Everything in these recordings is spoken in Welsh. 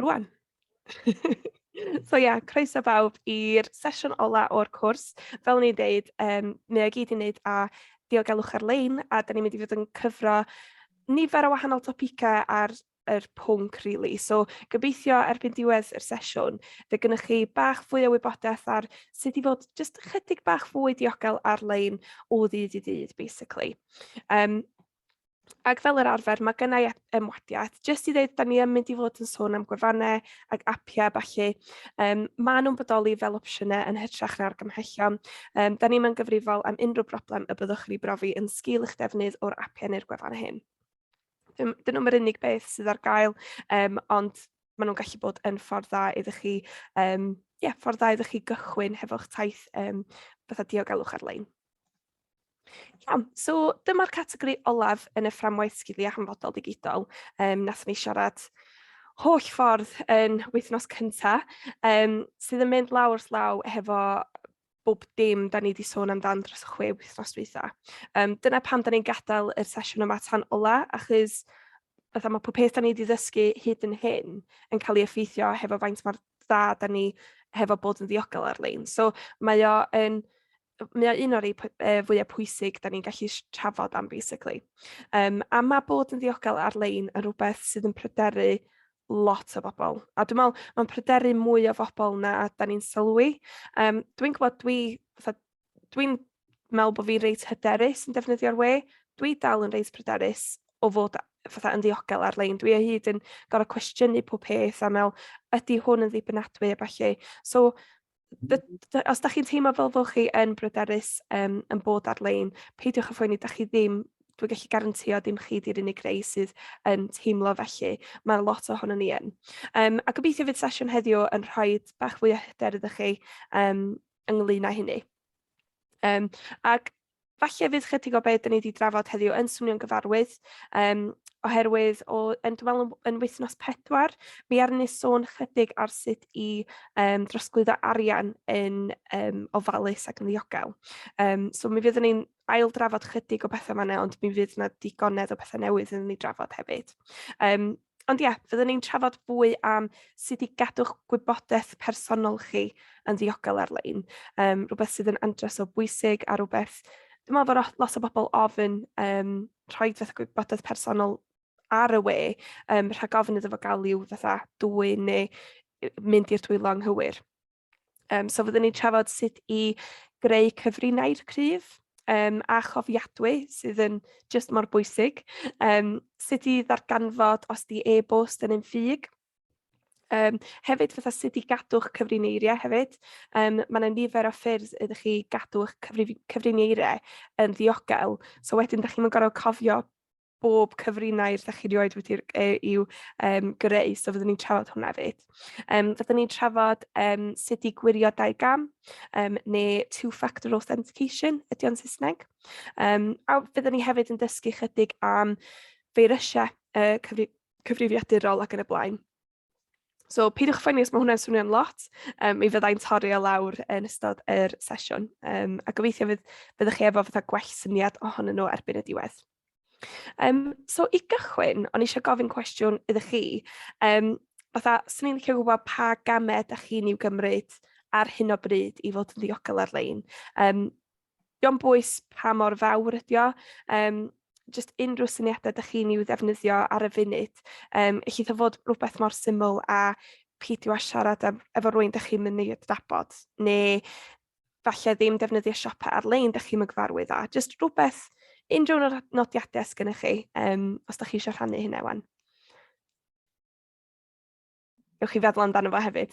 Rwan. So ia, yeah, croeso bawb i'r sesiwn ola o'r cwrs. Fel o'n i'n deud, mae o gyd i wneud â diogelwch ar-lein, a da ni'n mynd i fod yn cyfro nifer o wahanol topicau ar yr pwnc, really. So gobeithio erbyn diwedd yr sesiwn, fe gynnwch chi bach fwy o wybodaeth ar sut i fod jyst chydig bach fwy diogel ar-lein o ddydd i ddydd, basically. Ac fel yr arfer, mae gynna i ymwadiad, jyst i ddeud, da ni yn mynd i fod yn sôn am gwefannau ac apiau falle. Maen nhw'n bodoli fel opsiynau yn hytrach na'r argymhellion. Da ni'n yn gyfrifol am unrhyw broblem y byddwch chi'n ei brofi yn sgil eich defnydd o'r apiau neu'r gwefannau hyn. Dyn nhw'm yr unig beth sydd ar gael, ond maen nhw'n gallu bod yn ffordd dda iddo chi, yeah, ffordd dda iddo chi gychwyn hefo'ch taith fatha diogelwch ar-lein. Iawn, so dyma'r categori olaf yn y fframwaith sgiliau hanfodol digidol. Nathon ni siarad holl ffordd yn wythnos cynta, sydd yn mynd law wrth law hefo bob dim da ni wedi sôn amdan dros y 6 wythnos dwytha. Dyna pam da ni'n gadael yr sesiwn yma tan ola, achos fatha mae pob peth da ni wedi ddysgu hyd yn hyn yn cael ei effeithio hefo faint mor dda da ni hefo bod yn ddiogel ar-lein. So mae o un o'r rei fwyaf pwysig da ni'n gallu trafod am, basically. A mae bod yn ddiogel ar-lein yn rhywbeth sydd yn pryderu lot o bobl. A dwi'n meddwl, mae'n pryderu mwy o bobl na da ni'n sylwi. Dwi'n gwybod, fatha, dwi'n meddwl bod fi'n reit hyderus yn defnyddio'r we. Dwi dal yn reit pryderus o fod fatha yn ddiogel ar-lein. Dwi o hyd yn gorfod cwestiynu pob peth a meddwl, ydy hwn yn ddibynadwy a ballu. So, os da chi'n teimlo fel fod chi yn bryderus yn bod ar-lein, peidiwch â phoeni, da chi ddim, dwi'n gallu garantio dim chi di'r unig rei sydd yn teimlo felly. Mae lot ohono ni yn. A gobeithio fydd sesiwn heddiw yn rhoi bach fwy o hyder iddo chi ynglyn â hynny. Ac falle fydd chydig o beth 'dan ni wedi drafod heddiw yn swnio'n gyfarwydd, oherwydd o, yn, dwi'n meddwl yn wythnos 4, mi aru ni sôn chydig ar sut i drosglwyddo arian yn ofalus ac yn ddiogel. So mi fyddwn ni'n ail drafod chydig o bethau fan'na, ond mi fydd yna digonedd o bethau newydd yn ni drafod hefyd. Ond ie, fyddwn ni'n trafod fwy am sut i gadw'ch gwybodaeth personol chi yn ddiogel ar-lein. Rhywbeth sydd yn andros o bwysig a rhywbeth, dwi'n meddwl bod lot o bobl ofyn rhoi fatha gwybodaeth personol ar y we, rhag ofyn iddo fo gael i'w fatha dwyn neu mynd i'r dwylo anghywir. So fyddwn ni'n trafod sut i greu cyfrinair cryf a chofiadwy, sydd yn jyst mor bwysig. Sut i ddarganfod os di e-bost yn un ffug. Hefyd fatha sut i gadw'ch cyfrineiriau hefyd. Mae yna nifer o ffyrdd ydych chi gadw'ch cyfrineiriau yn ddiogel. So wedyn, da chi'n gorfod cofio bob cyfrinair da chi rioed wedi i'w greu, so fyddwn ni'n trafod hwnna hefyd. Fyddwn ni'n trafod sut i gwirio dau gam, neu two-factor authentication ydy o'n Saesneg. A fyddwn ni hefyd yn dysgu chydig am feirysiau cyfrifiadurol ac yn y blaen. So peidiwch phoeni os mae hwnna'n swnio'n lot, mi fyddai'n torri o lawr yn ystod yr sesiwn. A gobeithio fyddwch chi efo fatha gwell syniad ohonyn nhw erbyn y diwedd. So i gychwyn, o'n i eisiau gofyn cwestiwn iddo chi. Fatha, swn i'n licio gwybod pa gamau da chi'n i'w gymryd ar hyn o bryd i fod yn ddiogel ar-lein. Dio'm bwys pa mor fawr ydi o, jyst unrhyw syniadau dach chi'n i'w ddefnyddio ar y funud. Ellith o fod rhywbeth mor syml â peidio â siarad efo rywun dach chi'm yn ei adnabod, neu falle ddim defnyddio siopau ar-lein dach chi'm yn gyfarwydd â. Jyst rhywbeth, unrhyw nodiadau sgynnoch chi, os dach chi eisiau rhannu hynna wan. Gewch chi feddwl amdano fo hefyd.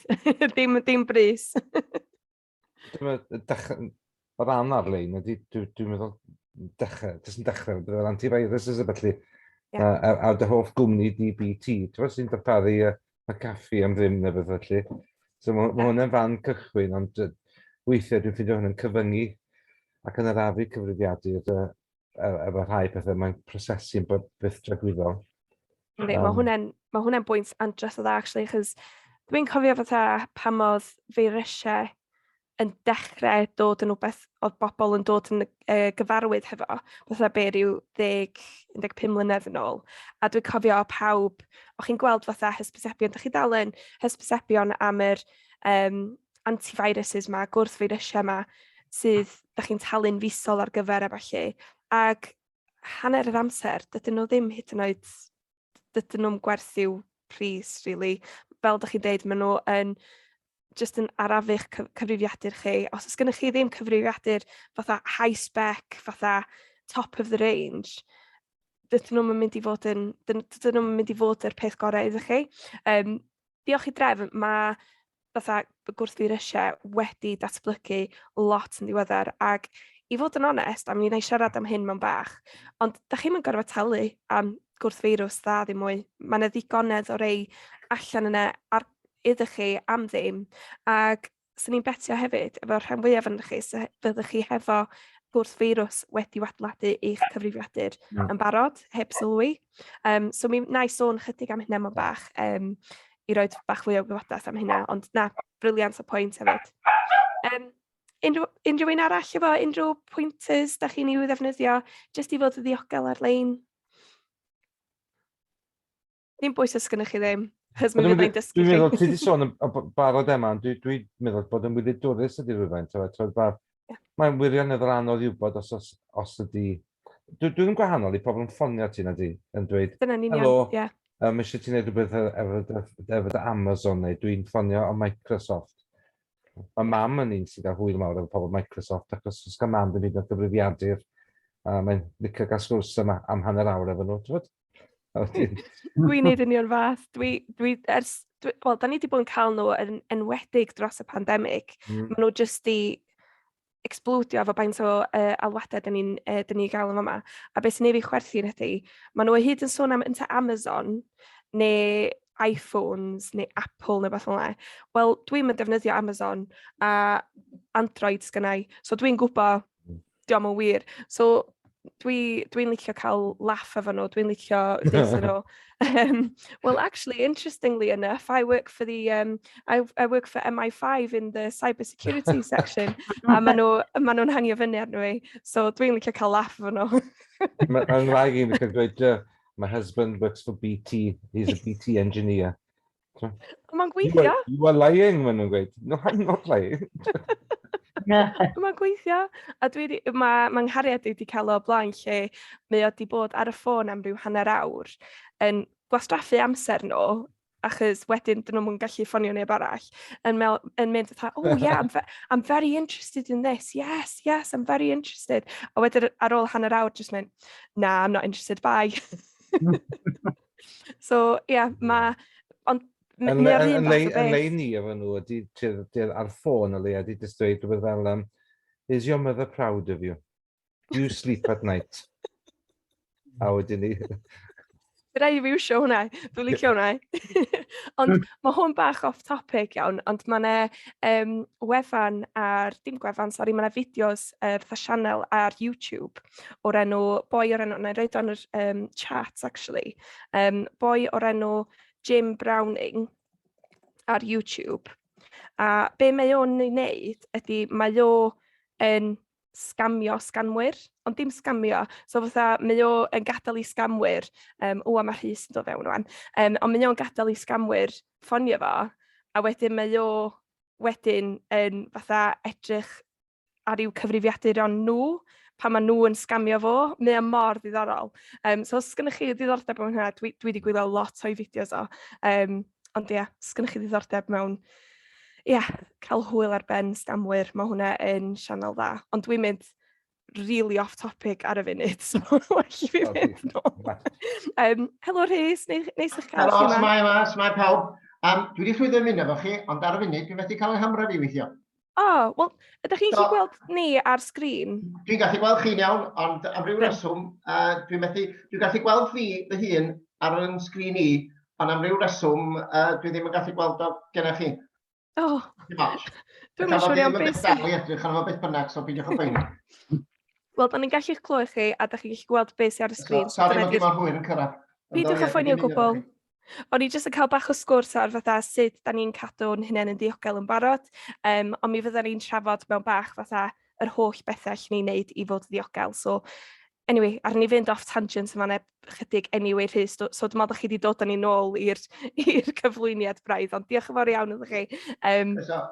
Dim brys. Dwi'n meddwl, dechrau, o ran ar-lein, ydy, dwi'n dwi meddwl, dechrau, jyst yn dechrau, bydd yr antiviruses a felly, yeah. A dy hoff gwmni DBT, ti'n sy'n darparu McAfee am ddim neu beth felly. So mae ma hwnna'n fan cychwyn, ond weithiau dwi'n ffeindio hwnna'n cyfyngu ac yn arafu cyfrifiadur efo rhai pethau mae'n prosesu'n byth dragwyddol. Yndi, mae hwnna'n ma hwnna bwynt andros o dda, actually, achos dwi'n cofio fatha pam oedd feirysiau yn dechrau dod yn rhywbeth oedd bobl yn dod yn gyfarwydd hefo, fatha be rhyw 10, 15 mlynedd yn ôl. A dwi'n cofio pawb, o'ch chi'n gweld fatha hysbysebion, dych chi dal yn hysbysebion am yr antiviruses ma, gwrthfeirysiau ma, sydd dych chi'n talu'n fisol ar gyfer a ballu. Ac hanner yr amser, dydyn nhw ddim hyd yn oed, dydyn nhw'n gwerth i'w pris, really. Fel dych chi'n deud, maen nhw yn jyst yn arafu'ch cyfrifiadur chi. Os oes gennych chi ddim cyfrifiadur fatha high spec, fatha top of the range, dydyn nhw'n mynd i fod yn, dydyn nhw'n mynd i fod yr peth gorau iddo chi. Diolch i drefn, mae fatha gwrthfeirysau wedi datblygu lot yn ddiweddar ac i fod yn onest, a mi wna i siarad am hyn mewn bach, ond da chi'm yn gorfod talu am gwrthfeirws dda ddim mwy. Mae yna ddigonedd o rei allan yna ar, iddo chi am ddim, ac swn i'n betio hefyd, efo'r rhan fwyaf ohonoch chi, so fyddwch chi hefo gwrthfeirws wedi adeiladu eich cyfrifiadur yn barod, heb sylwi. So mi wna i sôn chydig am hynna mewn bach, i roi bach fwy o wybodaeth am hynna, ond na, brilliant o pwynt hefyd. Unrhyw un arall efo unrhyw pointers da chi'n i'w ddefnyddio jyst i fod yn ddiogel ar-lein? Ddim bwys os gennych chi ddim, chos mi fydda i'n dysgu chi. Dwi'n meddwl, ti wedi sôn yn barod Emma, ond dwi'n meddwl bod yn wyliadwrus ydy rhywfaint. Mae'n wirioneddol anodd i wybod os ydy. Dwi ddim gwahanol i pobl yn ffonio ti na di, yn dweud, Dyna'n union, "Helo, ie. Eisiau ti wneud rhywbeth efo dy Amazon neu dwi'n ffonio o Microsoft." Mae mam yn un sydd â hwyl mawr efo pobl Microsoft, achos os gael mam ddim hyd yn oed gyfrifiadur, a mae'n licio cael sgwrs yma am hanner awr efo nhw, ti'n gwbod? A wedyn Dwi'n neud union fath. Dwi ers, dwi, wel, da ni wedi bod yn cael nhw yn enwedig dros y pandemig. Maen nhw jyst di explodio efo faint o alwadau dyn ni'n dyn ni gael yn fama. A beth sy'n neud fi chwerthin ydy, maen nhw o hyd yn sôn am ynte Amazon neu iPhones neu Apple neu beth fel 'na. Wel, dwi'm yn defnyddio Amazon a Android sgynna i, so dwi'n gwybod dio'm yn wir. So dwi'n licio cael laugh efo nhw, dwi'n licio deutha nhw, "Well, actually, interestingly enough, I work for MI5 in the cyber security section." A maen nhw'n hangio fyny arno fi. So dwi'n licio cael laugh efo nhw. Mae ngwraig i'n licio dweud, "My husband works for BT, he's a BT engineer." Mae'n gweithio. "You are lying," maen nhw'n gweud. "No, I'm not lying." Mae'n gweithio. A mae nghariad i wedi cael o blaen lle mae o wedi bod ar y ffôn am ryw hanner awr yn gwastraffu amser nhw, achos wedyn dyn nhw'n gallu ffonio neb arall, yn mynd fatha, "Oh yeah, I'm very interested in this, yes, I'm very interested." A wedyn ar ôl hanner awr jyst mynd, "Nah, I'm not interested, bye." So, ie, yeah, mae. Ond mae o'r un fath o beth. Yn lein ni efo nhw ydy, ar ffôn o leia, ydy jyst dweud rhywbeth fel, "Is your mother proud of you? Do you sleep at night?" A wedyn ni. Rhaid i fi iwsio hwnna, dwi'n licio hwnna. Ond mae hwn bach off topic iawn, ond mae yna wefan ar, dim gwefan, sori, mae yna fideos fatha sianel ar YouTube o'r enw, boi o'r enw, na i roid o'n yr chat actually, boi o'r enw Jim Browning ar YouTube. A be mae o'n ei wneud ydy mae o yn sgamio sgamwyr, ond dim sgamio. So fatha, mae o yn gadael i sgamwyr, o, a mae Rhys yn dod fewn rwan, ond mae o'n gadael i sgamwyr ffonio fo, a wedyn mae o wedyn yn fatha edrych ar i'w cyfrifiaduron nhw, pan maen nhw yn sgamio fo. Mae o mor ddiddorol. So os gennych chi ddiddordeb mewn hynna, dwi wedi gwylio lot o'i fideos o. Ond ie, os gennych chi ddiddordeb mewn, ie, cael hwyl ar ben sgamwyr, mae hwnna yn sianel dda. Ond dwi'n mynd really off topic ar y funud, so well i fi fynd nôl. Helo Rhys, neis i'ch cael Helo, chi yma. S'mai yma, s'mai pawb. Dwi wedi llwyddo ymuno efo chi, ond ar y funud dwi'n methu cael yng nghamera fi weithio. O, oh, wel, ydych chi'n gallu gweld ni ar sgrin? Dwi'n gallu gweld chi'n iawn, ond am ryw reswm, dwi'n methu, dwi'n gallu gweld fi fy hun ar yn sgrin i, ond am ryw reswm, dwi ddim yn gallu gweld o gennych chi. O, oh, Dim ots. Dwi'n yn siŵr iawn beth sy'n. Dal i edrych arno fo beth bynnag, so peidiwch â poeni. Wel, da ni'n gallu'ch clywed chi a da chi'n gallu gweld beth sy'n ar y sgrin. Sori, mae dim ond hwyr yn cyrraedd. Peidiwch â phoeni o gwbl. O'n i jyst yn cael bach o sgwrs ar fatha sut da ni'n cadw'n hunain yn ddiogel yn barod, ond mi fyddan ni'n trafod mewn bach fatha yr holl bethau allan ni wneud i fod yn ddiogel. So, anyway, ar ni fynd off tangent yma neb chydig anyway, Rhys, so dwi'n meddwl bod chi wedi dod â ni nôl i'r cyflwyniad braidd, ond diolch yn fawr iawn iddo chi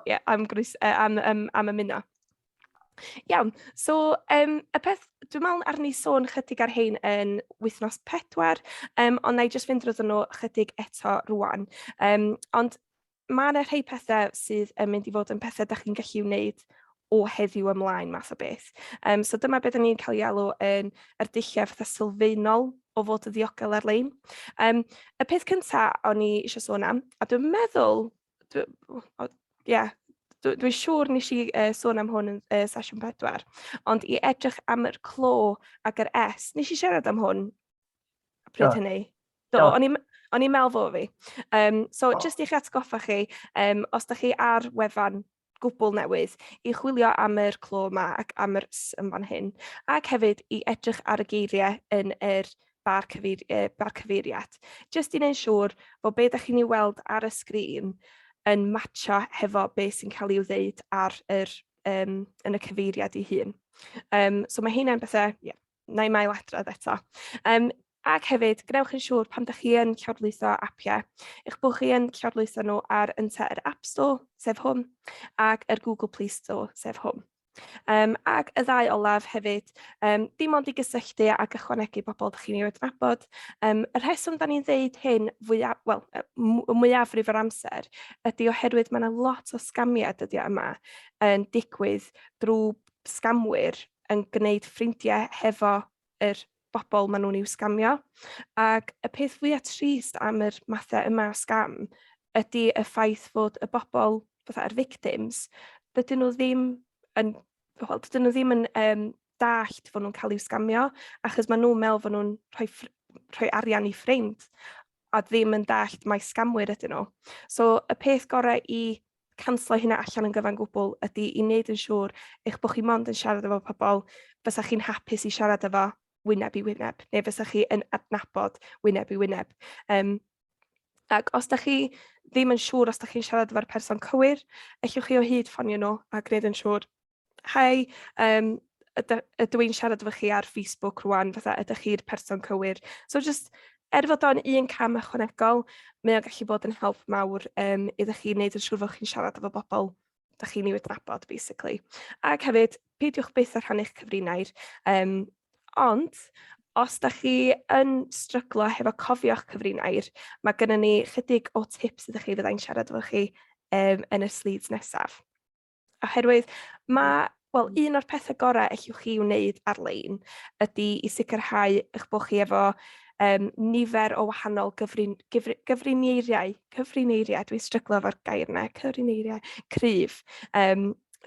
yeah, am ymuno. Iawn, so y peth, dwi'n meddwl arni sôn chydig ar hein yn wythnos 4, ond na i jyst fynd drwyddo nhw chydig eto rwan. Ond mae yna rhai pethau sydd yn mynd i fod yn pethau da chi'n gallu wneud o heddiw ymlaen math o beth. So dyma beth ni'n cael ei alw yn yr dulliau fatha sylfaenol o fod yn ddiogel ar-lein. Y peth cyntaf o'n i eisiau sôn am, a dwi'n meddwl, ie, dwi'n siŵr nes i sôn am hwn yn sesiwn 4, ond i edrych am yr clo ac yr S, nes i siarad am hwn pryd hynny? Do, o'n i'n meddwl fo fi. So, jyst i'ch atgoffa chi, os da chi ar wefan gwbl newydd, i chwilio am yr clo yma ac am yr S yn fan hyn, ac hefyd i edrych ar y geiriau yn yr bar cyfeiriad. Jyst i wneud siŵr bod be da chi'n ei weld ar y sgrin yn matcho hefo be sy'n cael ei wneud ar yr, yn y cyfeiriad ei hun. So mae heina'n bethau, ie, yeah, na i mael adrodd eto. Ac hefyd, gwnewch yn siŵr pan ydych chi yn llawrlwytho apiau, eich bod chi yn llawrlwytho nhw ar ynte yr App Store, sef hwn, ac yr Google Play Store, sef hwn. Ac y ddau olaf hefyd, dim ond i gysylltu ac ychwanegu bobl ydych chi'n ei adnabod. Y rheswm da ni'n ddeud hyn fwyaf, wel, y mwyafrif o'r amser ydy oherwydd mae yna lot o sgamiau dyddiau yma yn digwydd drwy sgamwyr yn gwneud ffrindiau hefo yr bobl maen nhw'n i'w sgamio. Ac y peth fwyaf trist am yr mathau yma o sgam ydy y ffaith fod y bobl, fatha'r victims, dydyn nhw ddim yn, wel, dydyn nhw ddim yn dallt fod nhw'n cael i'w sgamio, achos maen nhw'n meddwl fod nhw'n rhoi arian i ffrind, a ddim yn dallt mai sgamwyr ydyn nhw. So y peth gorau i canslo hynna allan yn gyfan gwbl ydy i wneud yn siŵr eich bod chi mond yn siarad efo pobl fysa chi'n hapus i siarad efo wyneb i wyneb, neu fysa chi yn adnabod wyneb i wyneb. Ac os da chi ddim yn siŵr os da chi'n siarad efo'r person cywir, ellwch chi o hyd ffonio nhw a gwneud yn siŵr, hei, ydw i'n siarad efo chi ar Facebook rwan, fatha ydych chi'r person cywir. So just, er fod o'n un cam ychwanegol, mae o'n gallu bod yn help mawr iddo chi wneud yn siŵr fod chi'n siarad efo bobl da chi'n ei adnabod, basically. Ac hefyd, peidiwch byth â rhannu'ch cyfrinair. Ond, os da chi yn stryglo hefo cofio'ch cyfrinair, mae gennym ni chydig o tips iddo chi fyddai'n siarad efo chi yn y slides nesaf. Oherwydd mae, wel, un o'r pethau gorau allwch chi wneud ar-lein ydy i sicrhau eich bod chi efo nifer o wahanol gyfrineiriau, cyfrineiriau, dwi'n stryglo efo'r gair yna, cyfrineiriau cryf,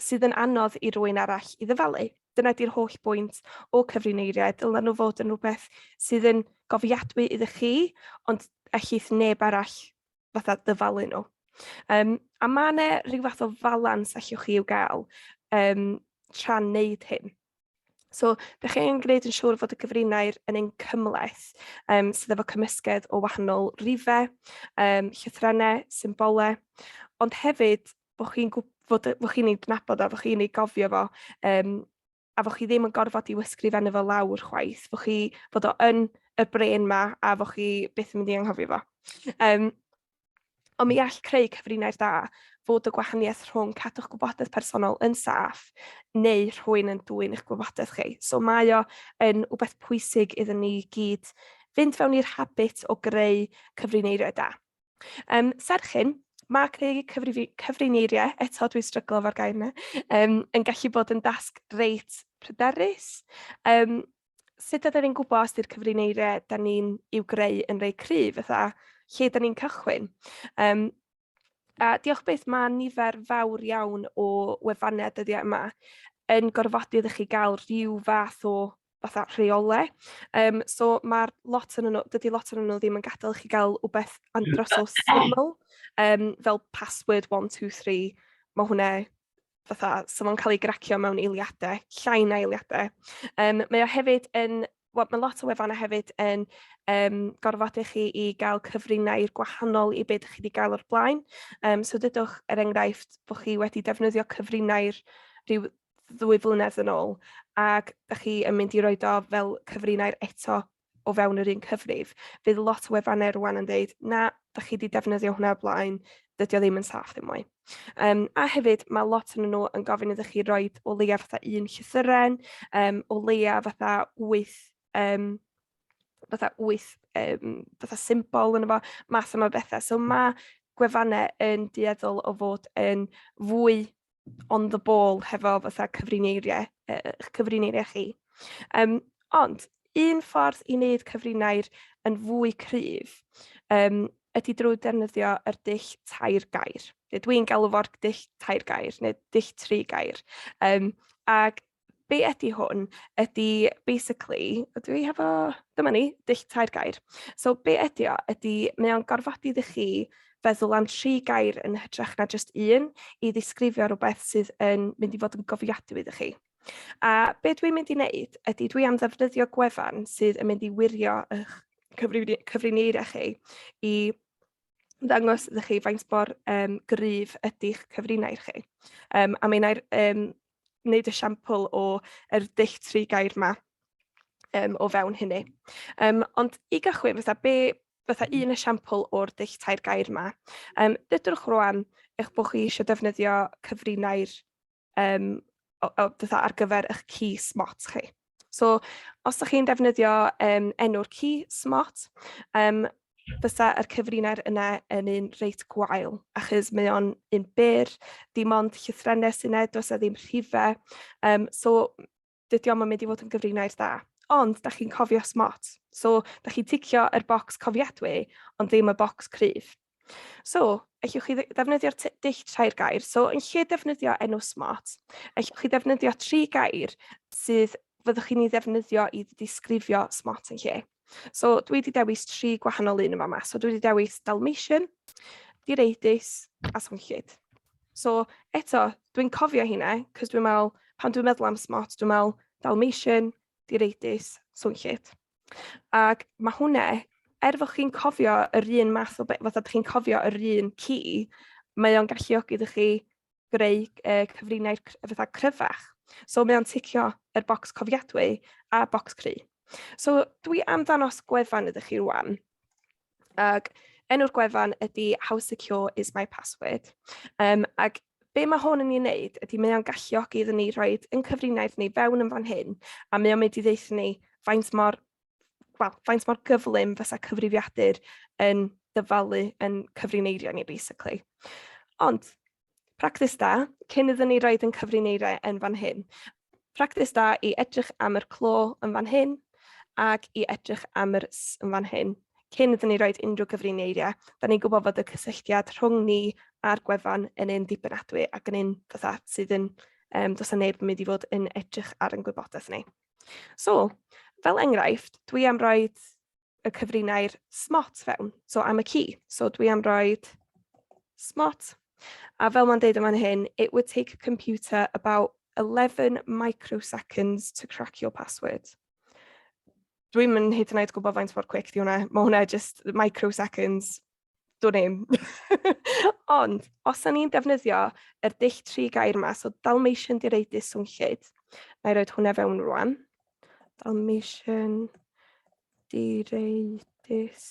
sydd yn anodd i rywun arall i ddyfalu. Dyna di'r holl bwynt o cyfrineiriau, dylen nhw fod yn rhywbeth sydd yn gofiadwy iddo chi, ond ellith neb arall fatha dyfalu nhw. A mae yna rhyw fath o falans allwch chi i'w gael tra'n neud hyn. So, dych chi angen gwneud yn siŵr fod y cyfrinair yn un cymhleth, sydd efo cymysgedd o wahanol rifau, llythrennau, symbolau, ond hefyd bod chi'n fod, fod chi'n ei adnabod a fod chi'n ei gofio fo, a fod chi ddim yn gorfod i'w ysgrifennu fo lawr chwaith, fod chi fod o yn y brain ma a fod chi byth yn mynd i anghofio fo. Ond mi all creu cyfrinair da fod y gwahaniaeth rhwng cadw'ch gwybodaeth personol yn saff neu rhywun yn dwyn eich gwybodaeth chi. So mae o yn wbeth pwysig iddyn ni gyd fynd fewn i'r habit o greu cyfrineiriau da. Serch hyn, mae creu cyfrineiriau, eto dwi'n stryglo efo'r gair yna, yn gallu bod yn dasg reit pryderus. Sut ydyn ni'n gwybod os ydy'r cyfrineiriau da ni'n i'w greu yn rei cryf, fatha lle da ni'n cychwyn? A diolch byth, mae nifer fawr iawn o wefannau dyddiau yma yn gorfodi iddo chi gael rhyw fath o fatha rheolau. So mae'r lot yn nhw, dydy lot yn nhw ddim yn gadael chi gael wbeth andros o syml, fel password 1, 2, 3, mae hwnna fatha, so mae'n cael ei gracio mewn eiliadau, llai na eiliadau. Mae o hefyd yn Wel, mae lot o wefannau hefyd yn gorfodi chi i gael cyfrinair gwahanol i beth chi wedi gael o'r blaen. So dydwch, er enghraifft, bod chi wedi defnyddio cyfrinair rhyw 2 flynedd yn ôl, ac da chi yn mynd i roed o fel cyfrinair eto o fewn yr un cyfrif. Fydd lot o wefannau rwan yn dweud, "Na, da chi wedi defnyddio hwnna o'r blaen, dydy o ddim yn saff ddim mwy." A hefyd, mae lot yn nhw yn gofyn iddo chi roi o leia fatha un llythyren, o leia fatha wyth fatha symbol yn efo, math yma o bethau. So mae gwefannau yn dueddol o fod yn fwy on the ball hefo fatha cyfrineiriau, cyfrineiriau chi. Ond un ffordd i wneud cyfrinair yn fwy cryf ydy drwy defnyddio yr dull tair gair. Neu dwi'n galw fo'r dull tair gair, neu dull tri gair. Ac be ydy hwn ydy basically, ydw i hefo, dyma ni, dull tair gair. So be ydy o, ydy mae o'n gorfodi iddo chi feddwl am tri gair yn hytrach na just un i ddisgrifio rhywbeth sydd yn mynd i fod yn gofiadwy iddo chi. A be dwi'n mynd i wneud ydy dwi am ddefnyddio gwefan sydd yn mynd i wirio eich cyfrineiriau chi i ddangos iddo chi faint mor gryf ydy'ch cyfrinair chi. A mi wna i wneud esiampl o yr dull tri gair 'ma o fewn hynny. Ond i gychwyn, fatha, be, fatha un esiampl o'r dull tair gair 'ma. Dydwch rwan eich bod chi eisiau defnyddio cyfrinair o, fatha ar gyfer eich ci Smot chi. So, os ydych chi'n defnyddio enw'r ci Smot, fysa yr cyfrinair yna yn un reit gwael, achos mae o'n un byr, dim ond llythrennau sy'n e, does e ddim rhifau. So, dydy o'm yn mynd i fod yn gyfrinair da. Ond, da chi'n cofio Smot. So, da chi'n ticio yr bocs cofiadwy, ond ddim y bocs cryf. So, allwch chi ddefnyddio'r dull tair gair. So, yn lle defnyddio enw Smot, allwch chi ddefnyddio tri gair sydd fyddwch chi'n ei ddefnyddio i ddisgrifio Smot yn lle. So, dwi wedi dewis tri gwahanol un yma. So, dwi wedi dewis Dalmatian, Direidus a Swnllyd. So, eto, dwi'n cofio hynna, cos dwi'n meddwl, pan dwi'n meddwl am Smot, dwi'n meddwl Dalmatian, Direidus, Swnllyd. Ac mae hwnna, er fod chi'n cofio yr un math o beth, fatha chi'n cofio yr un ci, mae o'n galluogi iddo chi greu cyfrinair fatha cryfach. So mae o'n ticio yr bocs cofiadwy a bocs cry. So dwi am ddanos gwefan iddo chi rwan. Ac enw'r gwefan ydy How Secure is my Password. Ac be mae hwn yn ei wneud ydy mae o'n galluogi iddyn ni rhoi yn cyfrinair ni fewn yn fan hyn, a mae o'n mynd i ddeutha ni faint mor, well, faint mor gyflym fysa cyfrifiadur yn dyfalu yn cyfrineiriau ni, basically. Ond, practis da, cyn iddyn ni roed yn cyfrineiriau yn fan hyn, practis da i edrych am yr clo yn fan hyn ac i edrych am yr s yn fan hyn. Cyn iddyn ni roed unrhyw gyfrineiriau, da ni'n gwybod fod y cysylltiad rhwng ni a'r gwefan yn un dibynadwy ac yn un fatha sydd yn, does 'na neb yn mynd i fod yn edrych ar ein gwybodaeth ni. So, fel enghraifft, dwi am roed y cyfrinair Smot fewn, so am y ci. So dwi am roed Smot. A fel mae'n deud yma'n hyn, "It would take a computer about 11 microseconds to crack your password." Dwi'm yn hyd yn oed gwybod faint mor quick di hwnna. Mae hwnna just microseconds. Dwi'n i'm. Ond, os o'n ni'n defnyddio yr dull tri gair yma, so Dalmatian, Direidus, Swnllyd, na i roed hwnna fewn rwan. Dalmatian, Direidus,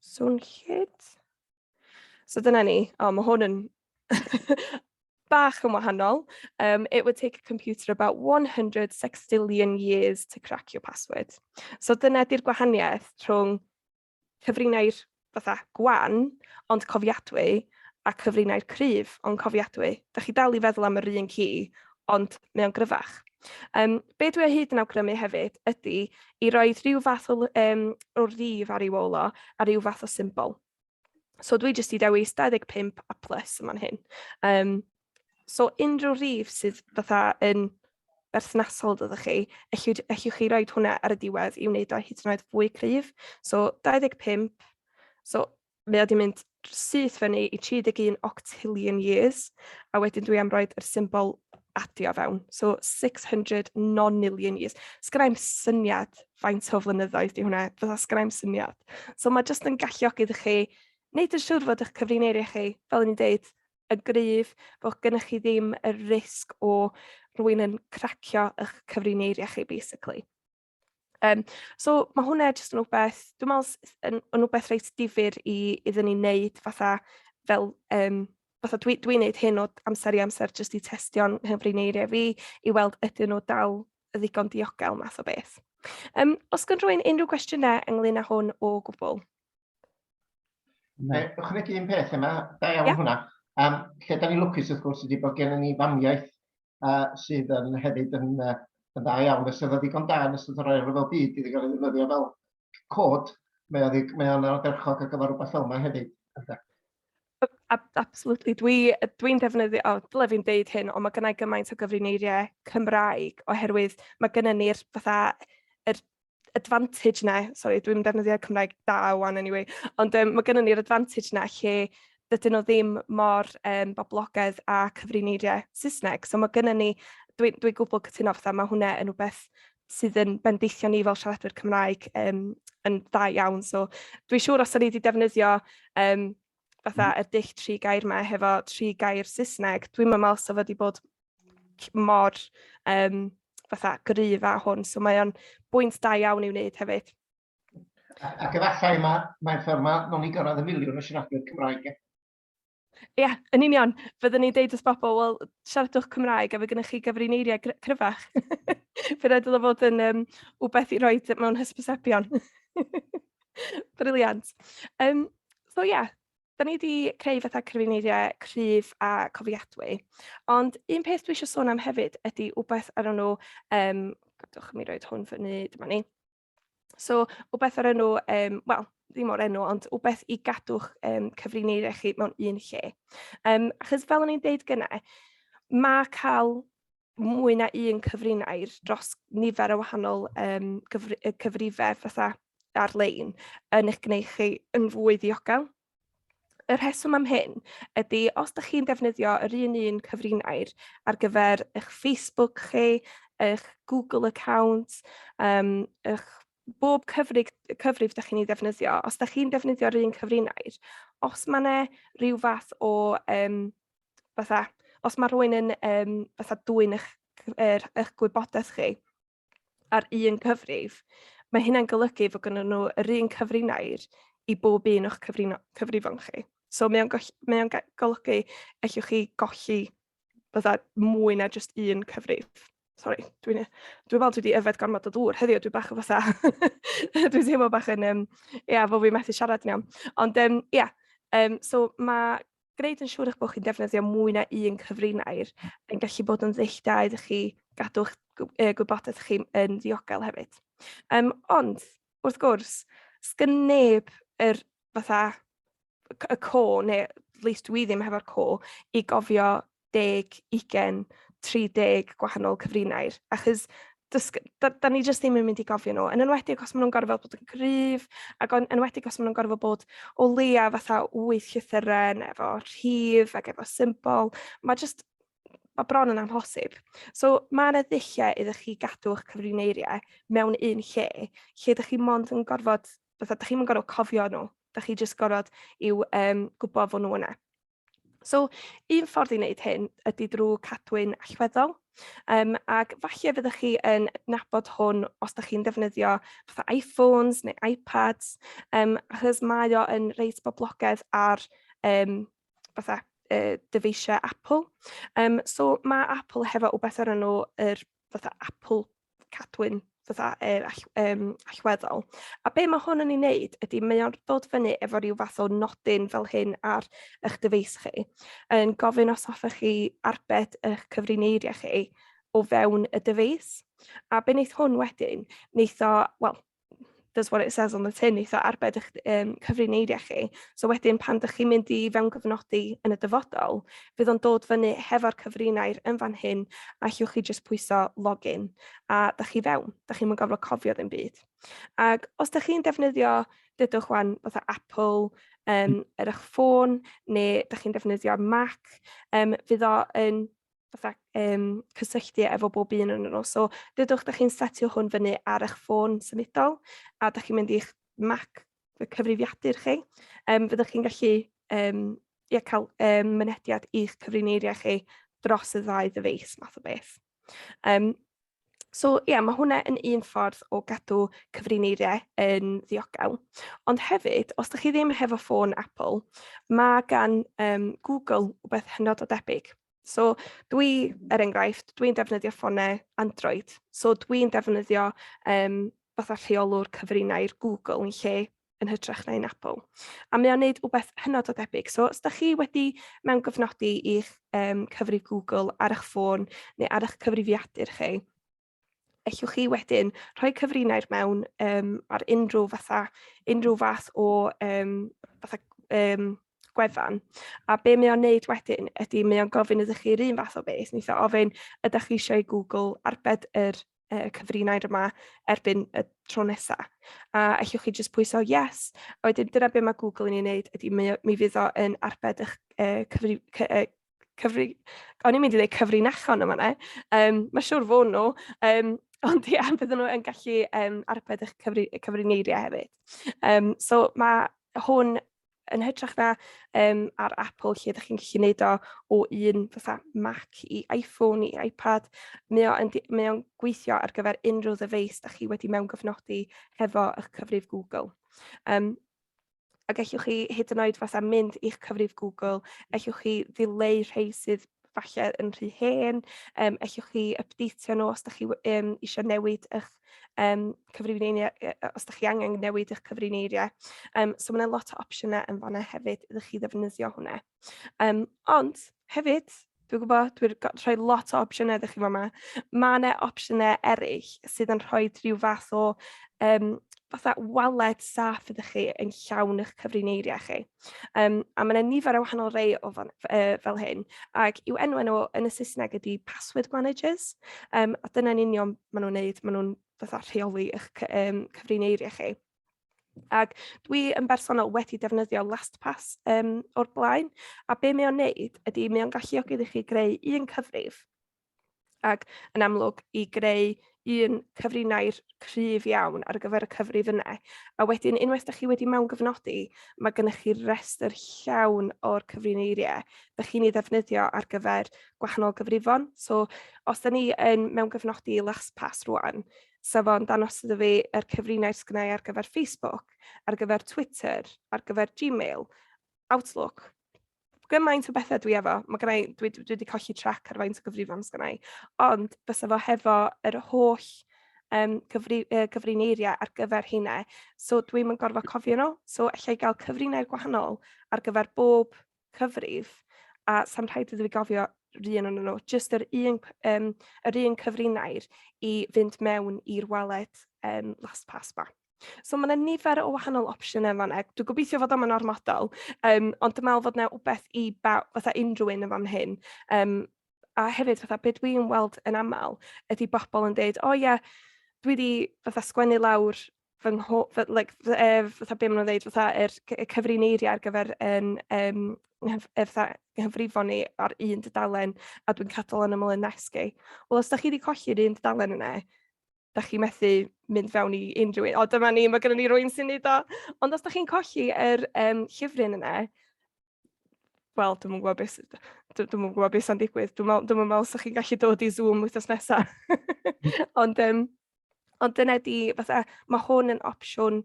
Swnllyd. So dyna ni. O, mae hwn yn bach yn wahanol. "It would take a computer about 100 sextillion years to crack your password." So dyna di'r gwahaniaeth rhwng cyfrinair fatha gwan, ond cofiadwy, a cyfrinair cryf, ond cofiadwy. Da chi dal i feddwl am yr un ci, ond mae o'n gryfach. Be dwi o hyd yn awgrymu hefyd ydy i roi rhyw fath o rif ar ei ôl o a rhyw fath o symbol. So dwi jyst i dewis 25 a plus yma'n hyn. So unrhyw rif sydd fatha yn berthnasol ydych chi, allwch chi roed hwnna ar y diwedd i wneud o hyd yn oed fwy cryf. So 25, so mae o wedi mynd syth fyny i 31 octillion years, a wedyn dwi am roed yr symbol adio fewn. So 600 nonillion years. Sgynna i'm syniad faint o flynyddoedd di hwnna, fatha sgynna i'm syniad. So mae jyst yn galluogi iddo chi wneud yn siŵr fod eich cyfrineiriau chi, fel o'n i'n deud, yn gryf, bod gennych chi ddim y risg o rhywun yn cracio eich cyfrineiriau chi, basically. So mae hwnna jyst yn rhywbeth, dwi'n meddwl yn rhywbeth reit difyr i iddyn ni wneud fatha fel, fatha dwi wneud hyn o amser i amser jyst i testio'n nghyfrineiriau fi i weld ydyn nhw dal y ddigon diogel math o beth. Os gan rhywun unrhyw gwestiynau ynglyn â hwn o gwbl? Na. Ychwanegu un peth yma, da iawn hwnna. Lle da ni lwcus wrth gwrs ydy bod gennym ni famiaith sydd yn hefyd yn dda iawn, fysa fo ddigon da yn ystod yr Ail Ryfel Byd iddo gael ei ddefnyddio fel cod. Mae o'n ardderchog ar gyfer rhywbeth fel yma hefyd. Ynde? Absolutely. Dwi defnyddio, o, dyle fi'n deud hyn, ond mae gennau gymaint o gyfrineiriau Cymraeg oherwydd mae gennym ni'r fatha yr advantage 'na, sori, dwi'n defnyddio Cymraeg da wan anyway, ond mae gennym ni'r advantage 'na lle dydyn nhw ddim mor boblogaidd â cyfrineiriau Saesneg. So mae gennym ni, dwi'n dwi gwbl cytuno fatha, mae hwnna yn rhywbeth sydd yn bendithio ni fel siaradwyr Cymraeg yn dda iawn. So dwi'n siŵr os o'n ni wedi defnyddio fatha y dull tri gair 'ma hefo tri gair Saesneg, dwi'n meddwl sa fo wedi bod mor fatha gryf â hwn. So mae o'n bwynt da iawn i'w wneud hefyd. Ac efallai mae'r ffordd ma, nawn ni gyrraedd y miliwn o siaradwyr Cymraeg. Ie, yeah, yn union. Fyddwn ni'n deud wrth bobl, wel, siaradwch Cymraeg a fe gennych chi gyfrineiriau cryfach. Fe rhaid iddo fod yn wbeth i roi mewn hysbysebion. Brilliant. So ie, yeah, da ni wedi creu fatha cyfrineiriau cryf a cofiadwy. Ond un peth dwi eisiau sôn am hefyd ydy wbeth ar enw, gadwch i mi roed hwn fyny, dyma ni. So, wbeth o'r enw, wel, ddim o'r enw, ond wbeth i gadw'ch cyfrineiriau chi mewn un lle. Achos fel o'n i'n deud gynnau, mae cael mwy na un cyfrinair dros nifer o wahanol cyfrifau fatha ar-lein yn eich gwneud chi yn fwy ddiogel. Y rheswm am hyn ydy os ydych chi'n defnyddio yr un un cyfrinair ar gyfer eich Facebook chi, eich Google account, eich bob cyfrif ydych chi'n ei ddefnyddio, os ydych chi'n defnyddio'r un cyfrinair, os mae yna rhyw fath o fatha, os mae rhywun yn fatha dwyn eich gwybodaeth chi ar un cyfrif, mae hynna'n golygu fod gynnon nhw yr un cyfrinair i bob un o'ch cyfrifon chi. So mae o'n golygu allwch chi golli fatha mwy na jyst un cyfrif. Sorry, dwi'n meddwl dwi wedi yfed gormod o ddŵr heddiw, dwi bach o fatha, dwi'n teimlo bach yn, ia, fod fi'n methu siarad yn iawn. Ond, ia, so mae gwneud yn siŵr eich bod chi'n defnyddio mwy na un cyfrinair yn gallu bod yn ddull da iddo chi gadw'ch gwybodaeth chi yn ddiogel hefyd. Ond, wrth gwrs, sgyn neb yr fatha y co, neu at least dwi ddim hefo'r co, i gofio 10, 20, 30 gwahanol cyfrinair. Achos da ni jyst ddim yn mynd i gofio nhw. Yn enwedig os maen nhw'n gorfod bod yn gryf, ac yn enwedig os maen nhw'n gorfod bod o leia fatha 8 llythyren efo rhif ac efo symbol. Mae bron yn amhosib. So mae yna ddulliau iddo chi gadw eich cyfrineiriau mewn un lle, lle ydych chi mond yn gorfod, fatha, ydych chi'n gorfod cofio nhw, ydych chi jyst gorfod i'w gwybod fod nhw yna. So, un ffordd i wneud hyn ydy drwy cadwyn allweddol. Ac falle fyddwch chi yn nabod hwn os ydych chi'n defnyddio fatha iPhones neu iPads, achos mae o yn reit boblogaidd ar fatha dyfeisiau Apple. So mae Apple hefo wbeth o'r enw yr fatha Apple cadwyn fatha allweddol. A be mae hwn yn ei wneud ydy mae o'n dod fyny efo rhyw fath o nodyn fel hyn ar eich dyfeis chi, yn gofyn os hoffech chi arbed eich cyfrineiriau chi o fewn y dyfeis. A be wneith hwn wedyn, wneith o, wel, does what it says on the tin, neith o arbed eich cyfrineiriau chi. So wedyn pan dych chi'n mynd i fewngyfnodi yn y dyfodol, fydd o'n dod fyny hefo'r cyfrinair yn fan hyn, a allwch chi jyst pwyso login, a dych chi fewn, dych chi'n gorfod cofio ddim byd. Ac os dych chi'n defnyddio, dydwch wan, fatha Apple ar eich ffôn, neu dych chi'n defnyddio Mac, fydd o yn fatha cysylltu efo bob un ohonyn nhw. So dydwch da chi'n setio hwn fyny ar eich ffôn symudol a da chi'n mynd i'ch Mac, y cyfrifiadur chi, fyddwch chi'n gallu ia, cael mynediad i'ch cyfrineiriau chi dros y ddau ddyfeis math o beth. So ie, yeah, mae hwnna yn un ffordd o gadw cyfrineiriau yn ddiogel. Ond hefyd, os ydych chi ddim hefo ffôn Apple, mae gan Google wbeth hynod o debyg. So dwi, er enghraifft, dwi'n defnyddio ffonau Android. So dwi'n defnyddio fatha rheolwr cyfrinair Google yn lle yn hytrach na un Apple. A mae o'n neud wbeth hynod o debyg. So os da chi wedi mewngofnodi i'ch cyfrif Google ar eich ffôn neu ar eich cyfrifiadur chi, ellwch chi wedyn rhoi cyfrinair mewn ar unrhyw fatha, unrhyw fath o fatha, gwefan. A be mae o'n neud wedyn ydy mae o'n gofyn iddo chi'r un fath o beth. Neith o ofyn, ydych chi eisiau i Google arbed yr cyfrinair yma erbyn y tro nesa. A allwch chi jyst pwyso yes, a wedyn dyna be mae Google yn ei wneud ydy mi fydd o yn arbed eich cyfri, cyfri, o'n i'n mynd i ddweud cyfrinachon yma ne, mae siwr fod nhw, ond ia, bydden nhw yn gallu arbed eich cyfri, cyfrineiriau hefyd. So mae hwn yn hytrach na ar Apple lle ydych chi'n gallu gwneud o o un fatha Mac i iPhone i iPad, mae o'n mae o'n gweithio ar gyfer unrhyw ddyfeis da chi wedi mewngofnodi hefo eich cyfrif Google. A gallwch chi hyd yn oed fatha mynd i'ch cyfrif Google, ellwch chi ddileu rhai sydd falle yn rhy hen, ellwch chi updateio nhw os da chi eisiau newid eich cyfrifineiriau, os da chi angen newid eich cyfrineiriau. So mae yna lot o opsiynau yn fanna hefyd iddo chi ddefnyddio hwnna. Ond hefyd, dwi'n gwybod, dwi'n rhoi lot o opsiynau iddo chi fama. Mae yna opsiynau eraill sydd yn rhoi rhyw fath o fatha waled saff iddo chi yn llawn eich cyfrineiriau chi. A mae yna nifer o wahanol rei o fan, fel hyn, ac i'w enw nhw yn y Saesneg ydy password managers, a dyna'n union maen nhw'n neud, maen nhw'n fatha rheoli eich cyfrineiriau chi. Ac dwi yn bersonol wedi defnyddio LastPass o'r blaen, a be mae o'n neud ydy mae o'n galluogi iddo chi greu un cyfrif, ac yn amlwg i greu un cyfrinair cryf iawn ar gyfer y cyfrif yna. A wedyn, unwaith da chi wedi mewngofnodi, mae gennych chi restr llawn o'r cyfrineiriau da chi'n ei ddefnyddio ar gyfer gwahanol gyfrifon. So, os da ni yn mewngofnodi LastPass rwan, sef o'n dangos iddo fi yr cyfrinair sgynnau ar gyfer Facebook, ar gyfer Twitter, ar gyfer Gmail, Outlook, gymaint o bethau dwi efo. Mae gennai, dwi wedi colli trac ar faint o gyfrifon sgennai. Ond fysa fo hefo yr holl cyfrineiriau ar gyfer hynna. So dwi'm yn gorfod cofio nhw. So allai gael cyfrinair gwahanol ar gyfer bob cyfrif a sa'm rhaid iddo fi gofio yr un ohonyn nhw. Jyst yr un cyfrinair i fynd mewn i'r wallet LastPass ma. So mae yna nifer o wahanol opsiynau yn fan'na. Dwi'n gobeithio fod o'm yn ormodol, ond dwi'n meddwl fod yna wbeth i fatha unrhyw un yn fan hyn. A hefyd, fatha, be dwi'n weld yn aml ydy bobl yn deud, o ie, dwi wedi fatha sgwennu lawr fy ngho-, fy, like, fy, fatha be maen nhw'n ddeud, fatha yr cyfrineiriau ar gyfer yn, fatha nghyfrifon ni ar un dudalen, a dwi'n cadw yn ymyl yn nesg i. Wel, os da chi wedi colli'r un dudalen yna, da chi methu mynd fewn i unrhyw un. O, dyma ni, mae gennym ni rywun sy'n neud o. Ond os da chi'n colli yr llyfryn yna, wel, dwi'm yn gwybod beth dwi'm yn gwybod beth sy'n digwydd. Dwi'n meddwl, dwi'm yn meddwl 'sa chi'n gallu dod i Zoom wythnos nesa. Ond dyna di, fatha, mae hwn yn opsiwn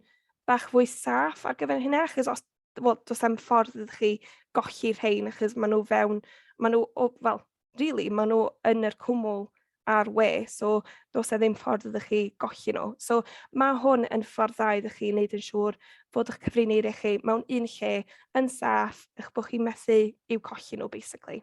bach fwy saff ar gyfer hynna, achos os, wel, does dim ffordd iddo chi golli rhein, achos maen nhw fewn, maen nhw, o, wel, really, maen nhw yn yr cwmwl ar we, so does e ddim ffordd iddo chi golli nhw. So mae hwn yn ffordd dda iddo chi wneud yn siŵr fod eich cyfrineiriau chi mewn un lle yn saff, eich bod chi'n methu i'w colli nhw, basically.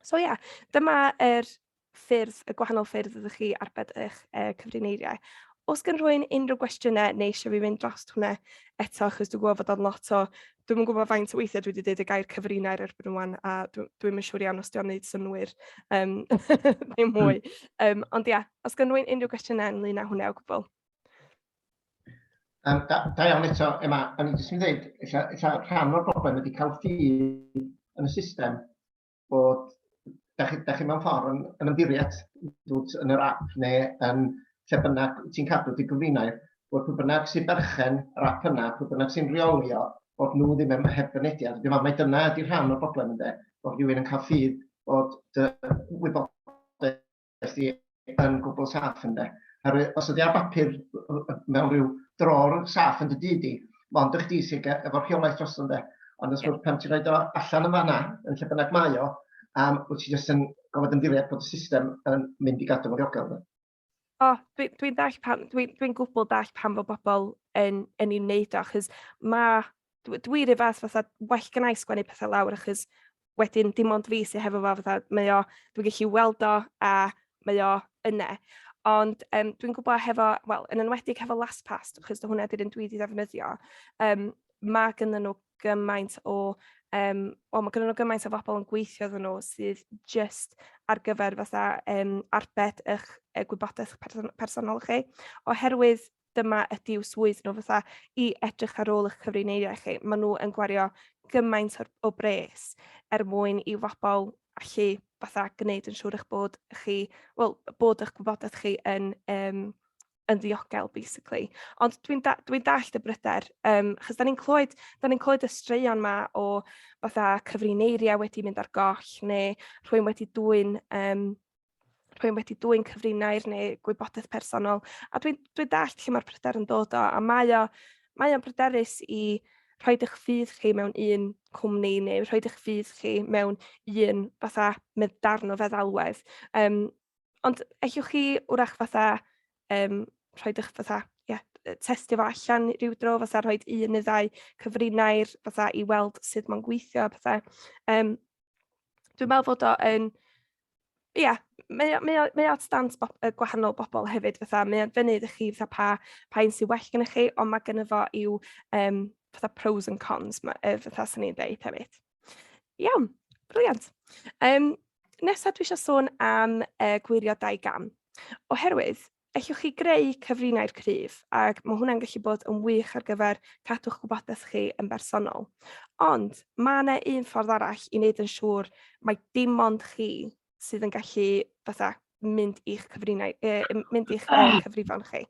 So ie, yeah, dyma yr ffyrdd, y gwahanol ffyrdd ydych chi arbed eich cyfrineiriau. Os gen rhywun unrhyw gwestiynau neu eisiau fi fynd dros hwnna eto, achos dwi'n gwybod fod o'n lot o... Dwi'm yn gwybod faint o weithiau dwi wedi dweud y gair cyfrinair erbyn rwan, a dwi'm yn siŵr iawn os dio'n wneud synnwyr ddim mwy. Ond ia, os gen rhywun unrhyw gwestiynau ynglyn â hwnna o gwbl. Da iawn eto, Emma. O'n i jyst yn dweud, ella rhan o'r broblem ydy cael ffydd yn y system bod da chi, da chi mewn ffordd yn ymddiried dwt, yn yr app neu yn lle bynnag ti'n cadw dy gyfrinair, bod pwy bynnag sy'n berchen yr app yna, pwy bynnag sy'n rheoli o, bod nhw ddim yn heb fynediad. Dwi'n meddwl mai dyna ydy rhan o'r broblem ynde, bod rhywun yn cael ffydd bod dy wybodaeth di yn gwbl saff ynde. Oherwydd os ydy ar bapur mewn rhyw dror saff yn dy dŷ di, mond y chdi sydd efo'r rheolaeth drosto ynde. Ond wrth gwrs pan ti'n rhoi o allan yn fanna, yn lle bynnag mae o, wyt ti jyst yn gofod ymddiried bod y system yn mynd i gadw fo'n ddiogel. Ynde? O, dwi'n dwi dall pam, dwi'n dwi gwbl dall pam fod bobl yn ei wneud o, achos mae, dwi rhyw fath fatha, well gen i sgwennu pethau lawr, achos wedyn dim ond fi sydd hefo fo, fatha, mae o, dwi'n gallu weld o a mae o yna. Ond dwi'n gwybod hefo, wel, yn enwedig hefo LastPass, achos hwnna ydy'r un dwi wedi ddefnyddio, mae gynnon nhw gymaint o, wel, mae gynnon nhw gymaint o bobl yn gweithio iddyn nhw sydd jyst ar gyfer fatha arbed eich gwybodaeth personol chi, oherwydd dyma ydy'w swydd nhw fatha i edrych ar ôl eich cyfrineiriau chi. Maen nhw yn gwario gymaint o bres er mwyn i bobl allu fatha gwneud yn siŵr eich bod chi, wel, bod eich gwybodaeth chi yn ddiogel, basically. Ond dwi'n da, dwi dallt y bryder, achos da ni'n clywed y straeon ma o fatha cyfrineiriau wedi mynd ar goll, neu rhywun wedi dwyn cyfrinair neu gwybodaeth personol. A dwi'n dwi dallt lle mae'r pryder yn dod o, a mae o'n bryderus i rhoi eich ffydd chi mewn un cwmni neu rhoi eich ffydd chi mewn un fatha darn o feddalwedd. Ond ellwch chi wrach fatha rhoi eich fatha, ie, testio fo allan rhyw dro, fatha rhoi un neu ddau cyfrinair fatha i weld sut mae'n gweithio a pethau. Dwi'n meddwl fod o yn, ie, yeah, mae o at dant gwahanol bobl hefyd, fatha, mae o'n fyny iddo chi fatha pa un sy'n well gennych chi, ond mae gynno fo i'w fatha pros and cons, fatha sy'n ni'n dweud hefyd. Iawn, brilliant. Nesaf dwi eisiau sôn am gwirio dau gam. Oherwydd, ellwch chi greu cyfrinair cryf, ac mae hwnna'n gallu bod yn wych ar gyfer cadw'ch gwybodaeth chi yn bersonol. Ond mae yna un ffordd arall i wneud yn siŵr mai dim ond chi sydd yn gallu fatha mynd i'ch cyfrinau, mynd i'ch cyfrifon chi.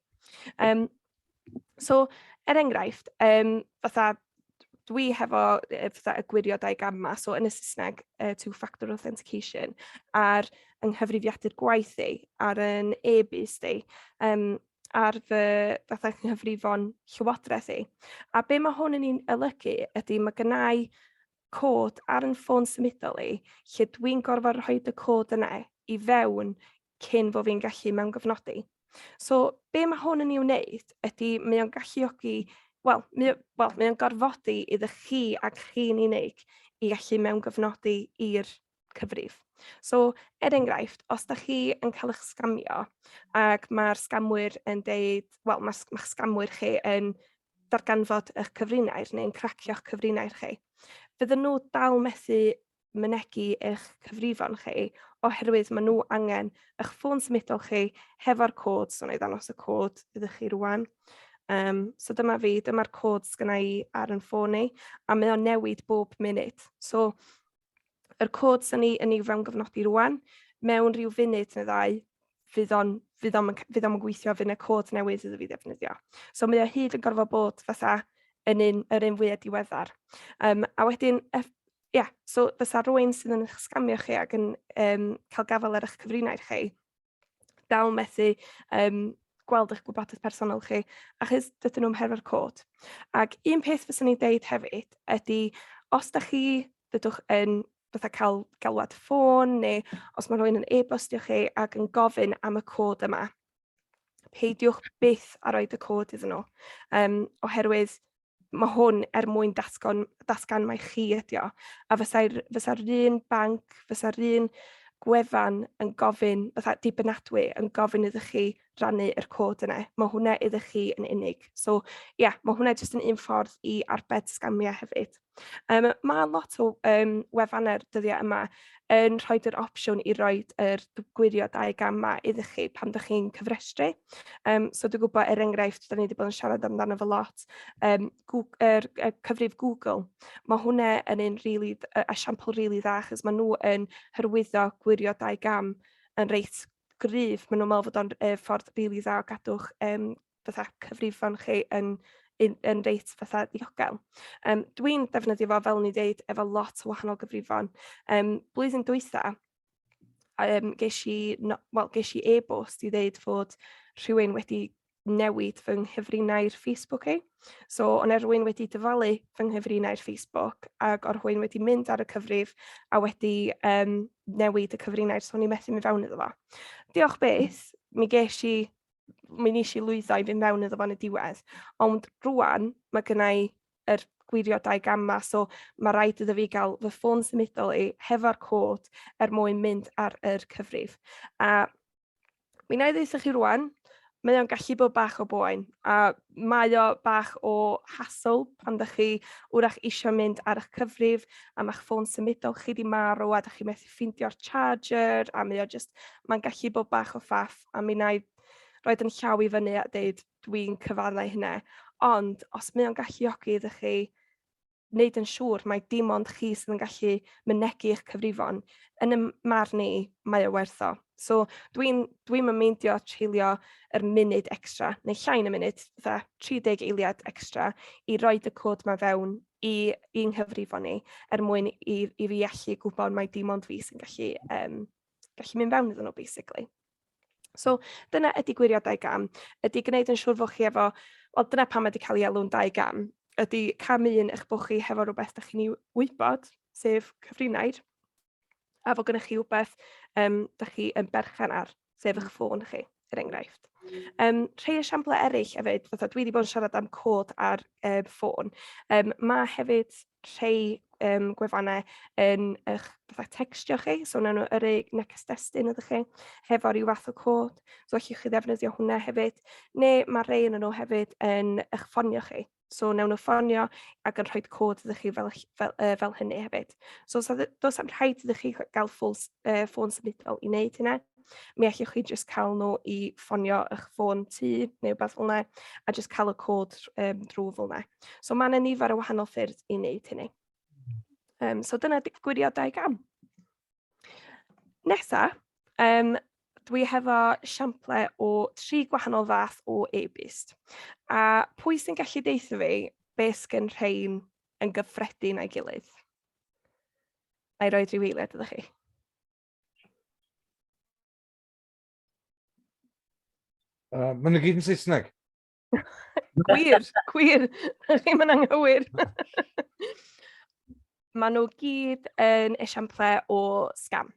So, er enghraifft, fatha dwi hefo fatha y gwirio dau gam 'ma, so yn y Saesneg, two-factor authentication, ar yng nghyfrifiadur gwaith i, ar yn e-byst i, ar fy fatha nghyfrifon llywodraeth i. A be mae hwn yn ei olygu ydy mae gennai cod ar yn ffôn symudol i, lle dwi'n gorfod rhoi y cod yna i fewn cyn fo fi'n gallu mewngofnodi. So, be mae hwn yn ei wneud ydy mae o'n galluogi, wel, mae, well, mae o'n gorfodi iddo chi ac chi'n unig i gallu mewngofnodi i'r cyfrif. So, er enghraifft, os da chi yn cael eich sgamio ac mae'r sgamwyr yn deud, wel, mae'ch ma sgamwyr chi yn darganfod eich cyfrinair neu'n cracio'ch cyfrinair chi, fydden nhw dal methu mynegi eich cyfrifon chi oherwydd maen nhw angen eich ffôn symudol chi hefo'r cod, so na i ddangos y cod iddo chi rwan. So dyma fi, dyma'r cod sgynna i ar yn ffôn i, a mae o'n newid bob munud. So yr cod sy'n ni yn ei fewngofnodi rwan, mewn rhyw funud neu ddau, fydd o'n gweithio, fydd yna cod newydd iddo fi ddefnyddio. So mae o hyd yn gorfod bod fatha yn un, yr un fwyaf diweddar. A wedyn, ia, yeah, so fysa rhywun sydd yn eich sgamio chi ac yn cael gafael ar eich cyfrinair chi, dal methu gweld eich gwybodaeth personol chi, achos dydyn nhw'n hefo'r cod. Ac un peth fyswn i'n deud hefyd ydy, os da chi, dydwch yn fatha cael galwad ffôn, neu os mae rhywun yn e-bostio chi ac yn gofyn am y cod yma, peidiwch byth â roed y cod iddyn nhw, oherwydd mae hwn er mwyn datgan mai chi ydi o. A fysa'r fysa un banc, fysa'r un gwefan yn gofyn, fatha dibynadwy, yn gofyn iddo chi rannu yr cod yna. Mae hwnna iddo chi yn unig. So ie, yeah, mae hwnna jyst yn un ffordd i arbed sgamiau hefyd. Mae lot o wefannau'r dyddiau yma yn rhoi yr opsiwn i roi yr gwirio 2 gam 'ma iddo chi pan ydych chi'n cyfrestru. So dwi'n gwybod, er enghraifft, da ni wedi bod yn siarad amdano fo lot, Google, er cyfrif Google. Mae hwnna yn un really, esiampl really dda, achos maen nhw yn hyrwyddo gwirio 2 gam yn reit gryf. Maen nhw'n meddwl fod o'n ffordd really dda o gadw'ch fatha cyfrifon chi yn reit fatha ddiogel. Dwi'n defnyddio fo, fel ni ddeud, efo lot o wahanol gyfrifon. Blwyddyn dwytha, ges i, no, well, ges i e-bost i ddeud fod rhywun wedi newid fy nghyfrinair Facebook i. So, o'n rhywun wedi dyfalu fy nghyfrinair Facebook ac o'r rhywun wedi mynd ar y cyfrif a wedi newid y cyfrinair, so o'n i methu mynd fewn iddo fo. Diolch byth, mi nes i lwyddo i fynd mewn iddo fo yn y diwedd. Ond rwan, mae gynna i yr gwirio 2 gam 'ma, so mae rhaid iddo fi gael fy ffôn symudol i hefo'r cod er mwyn mynd ar yr cyfrif. A mi wna i ddeutha chi rwan, mae o'n gallu bod bach o boen a mae o bach o hassle pan ydych chi wrach eisiau mynd ar eich cyfrif a ma'ch ffôn symudol chi di marw a ydych chi methu ffeindio'r charger a mae o just, mae'n gallu bod bach o ffaff a mi wna i roed yn llaw i fyny a deud dwi'n cyfaddau hynna. Ond os mae o'n galluogi iddo chi wneud yn siŵr mai dim ond chi sydd yn gallu mynegi eich cyfrifon, yn y marn i, mae o werth o. So dwi'n dwi meindio treulio yr munud extra, neu llai na munud, fatha 30 eiliad extra, i roed y cod ma fewn i'n nghyfrifon ni, er mwyn i fi allu gwybod mai dim ond fi sy'n gallu mynd fewn iddyn nhw, basically. So dyna ydy gwirio 2 gam, ydy gwneud yn siŵr fod chi efo, wel, dyna pam ydy cael ei alw'n 2 gam, ydy cam un eich bod chi hefo rhywbeth da chi'n ei wybod, sef cyfrinair, a fod gennych chi rhywbeth da chi yn berchen ar, sef eich ffôn chi, er enghraifft. Rhai esiamplau eraill hefyd, fatha dwi wedi bod yn siarad am cod ar ffôn. Mae hefyd rhai gwefannau yn eich fatha textio chi, so wnawn nhw yrru neges destun ydych chi, hefo rhyw fath o cod, so allwch chi ddefnyddio hwnna hefyd. Neu mae rhai yn nhw hefyd yn eich ffonio chi. So wnawn nhw ffonio ac yn rhoi cod ydych chi fel hynny hefyd. So does am rhaid ydych chi gael ffôn symudol i wneud hynna. Mi allwch chi jyst cael nhw i ffonio eich ffôn tŷ neu rhywbeth fel yna a jyst cael y cod drwy fel yna. So mae yna nifer o wahanol ffyrdd i wneud hynny. So dyna gwirio 2 gam. Nesa, dwi hefo siample o tri gwahanol fath o e-byst. A pwy sy'n gallu deutha fi beth sgyn rhain yn gyffredin a'i gilydd? Na i roi rhyw eiliad ydych chi. Maen nhw gyd yn Saesneg. Gwir. Chi'n mynd anghywir. Maen nhw gyd yn esiample o scam.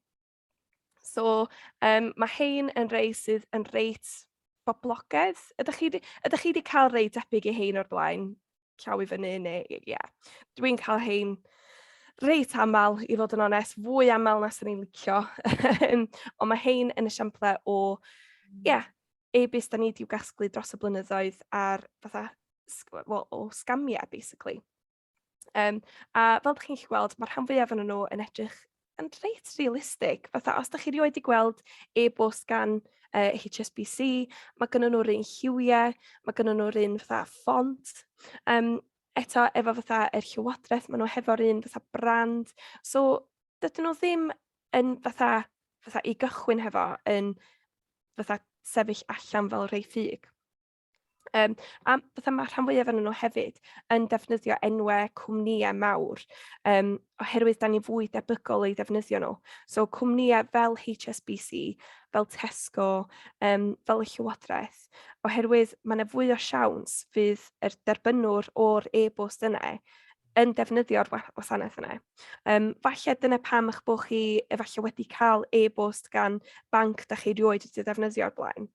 So, mae hein yn rei sydd yn reit boblogaidd. Ydych chi wedi cael rei debyg i hein o'r blaen? Llaw i fyny neu, ie. Yeah. Dwi'n cael hein reit aml, i fod yn onest, fwy aml na sy'n ni'n licio. Ond mae hein yn esiample o, ie, yeah, e-byst da ni wedi gasglu dros y blynyddoedd ar fatha, well, o sgamiau, basically. A fel ydych chi'n gallu gweld, mae'r rhan fwyaf yn nhw yn edrych yn reit realistig. Fatha, os ydych chi rioed wedi gweld e-bost gan HSBC, mae gynnu nhw'r un lliwiau, mae gynnu nhw'r un fatha ffont. Eto, efo fatha yr llywodraeth, maen nhw hefo'r un fatha brand. So, dydyn nhw ddim yn fatha i gychwyn hefo yn fatha sefyll allan fel rhai ffug. A fatha mae rhan fwyaf ohonyn nhw hefyd yn defnyddio enwau cwmnïau mawr, oherwydd da ni fwy debygol o'i ddefnyddio nhw. So cwmnïau fel HSBC, fel Tesco, fel y Llywodraeth, oherwydd mae yna fwy o siawns fydd yr derbynwr o'r e-bost yna yn defnyddio'r wasanaeth yna. Falle dyna pam eich bod chi efallai wedi cael e-bost gan banc da chi rioed wedi defnyddio o'r blaen.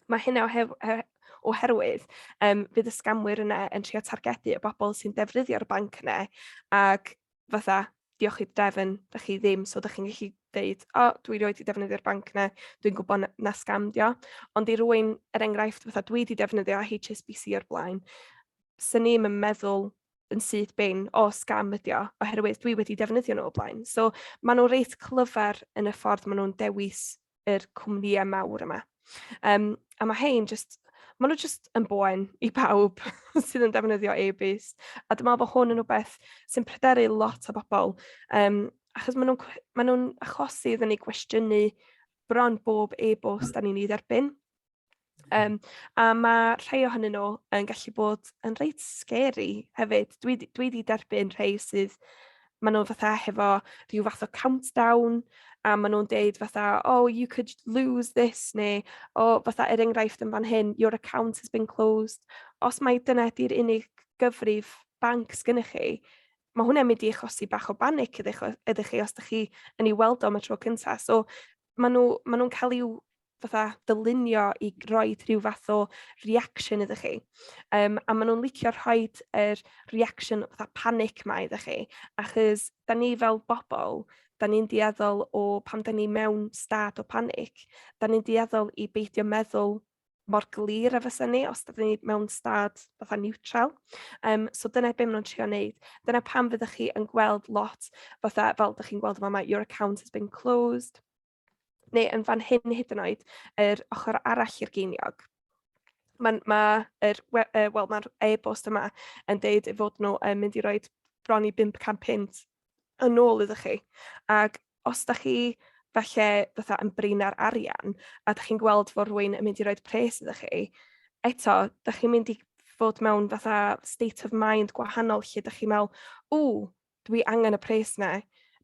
Mae hynna oherwydd fydd y sgamwyr yna yn trio targedu y bobl sy'n defnyddio'r banc yna ac fatha Diolch i'r drefn, da chi ddim, so da chi'n gallu deud, o, oh, dwi rioed wedi defnyddio'r banc na, dwi'n gwybod na, na scam dio. Ond i rywun, er enghraifft, fatha dwi wedi defnyddio HSBC o'r blaen, sy'n ni'm yn meddwl yn syth bin, o, oh, scam ydi o, oherwydd dwi wedi defnyddio nhw o blaen. So maen nhw reit clyfar yn y ffordd maen nhw'n dewis yr cwmnïau mawr yma. A mae hein just, maen nhw just yn boen i bawb sydd yn defnyddio e-byst. A dwi'n meddwl bod hwn yn rhywbeth sy'n pryderu lot o bobl, achos maen nhw'n maen nhw achosi iddyn ni gwestiynu bron bob e-bost da ni'n ei dderbyn. A mae rhai ohonyn nhw yn gallu bod yn reit scary hefyd. Dwi 'di derbyn rhai sydd, maen nhw fatha hefo rhyw fath o countdown, a maen nhw'n deud fatha, "Oh, you could lose this," neu, oh, fatha er enghraifft yn fan hyn, "Your account has been closed." Os mai dyna ydy'r unig gyfrif banc sgynnych chi, mae hwnna'n mynd i achosi bach o banic ydych chi os ydych chi yn ei weld o am y tro cyntaf. So maen nhw, maen nhw'n cael i'w fatha dylunio i roi rhyw fath o reaction iddo chi. A maen nhw'n licio rhoi yr reaction fatha panic ma iddo chi, achos da ni fel bobl, da ni'n dueddol o, pan da ni mewn stad o panic, da ni'n dueddol i beidio meddwl mor glir a fysa ni os da ni mewn stad fatha neutral. So dyna be maen nhw'n trio wneud. Dyna pam fyddwch chi yn gweld lot fatha, fel dych chi'n gweld yma, "Your account has been closed," neu yn fan hyn hyd yn oed, yr ochr arall i'r geiniog. Mae'r ma yr, wel, mae'r e-bost yma yn deud eu fod nhw yn mynd i roi bron i 500 punt yn ôl iddo chi. Ac os da chi falle fatha yn brin ar arian a da chi'n gweld fod rhywun yn mynd i roi pres iddo chi, eto, da chi'n mynd i fod mewn fatha state of mind gwahanol lle da chi'n meddwl, "Ww, dwi angen y pres 'na,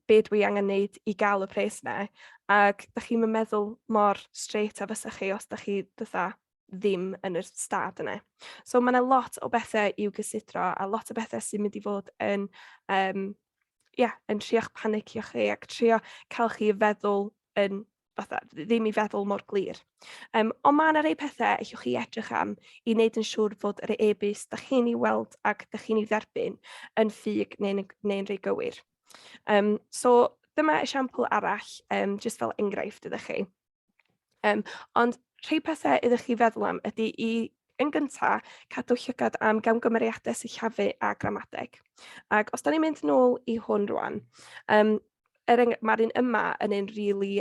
be dwi angen wneud i gael y pres 'na?" Ac da chi'm yn meddwl mor straight a fysa chi os da chi fatha ddim yn yr stad yna. So mae yna lot o bethau i'w gysidro a lot o bethau sy'n mynd i fod yn, yeah, yn trio'ch panicio chi ac trio cael chi feddwl yn fatha, ddim i feddwl mor glir. Ond mae yna rei pethau allwch chi edrych am i wneud yn siŵr fod yr e-byst da chi'n ei weld ac da chi'n ei dderbyn yn ffug neu'n neu rei gywir. So dyma esiampl arall, jyst fel enghraifft iddo chi. Ond rhai pethau iddo chi feddwl am ydy i, yn gyntaf, cadw llygad am gamgymeriadau sillafu a gramadeg. Ac os da ni'n mynd nôl i hwn rwan, er mae'r un yma yn un really,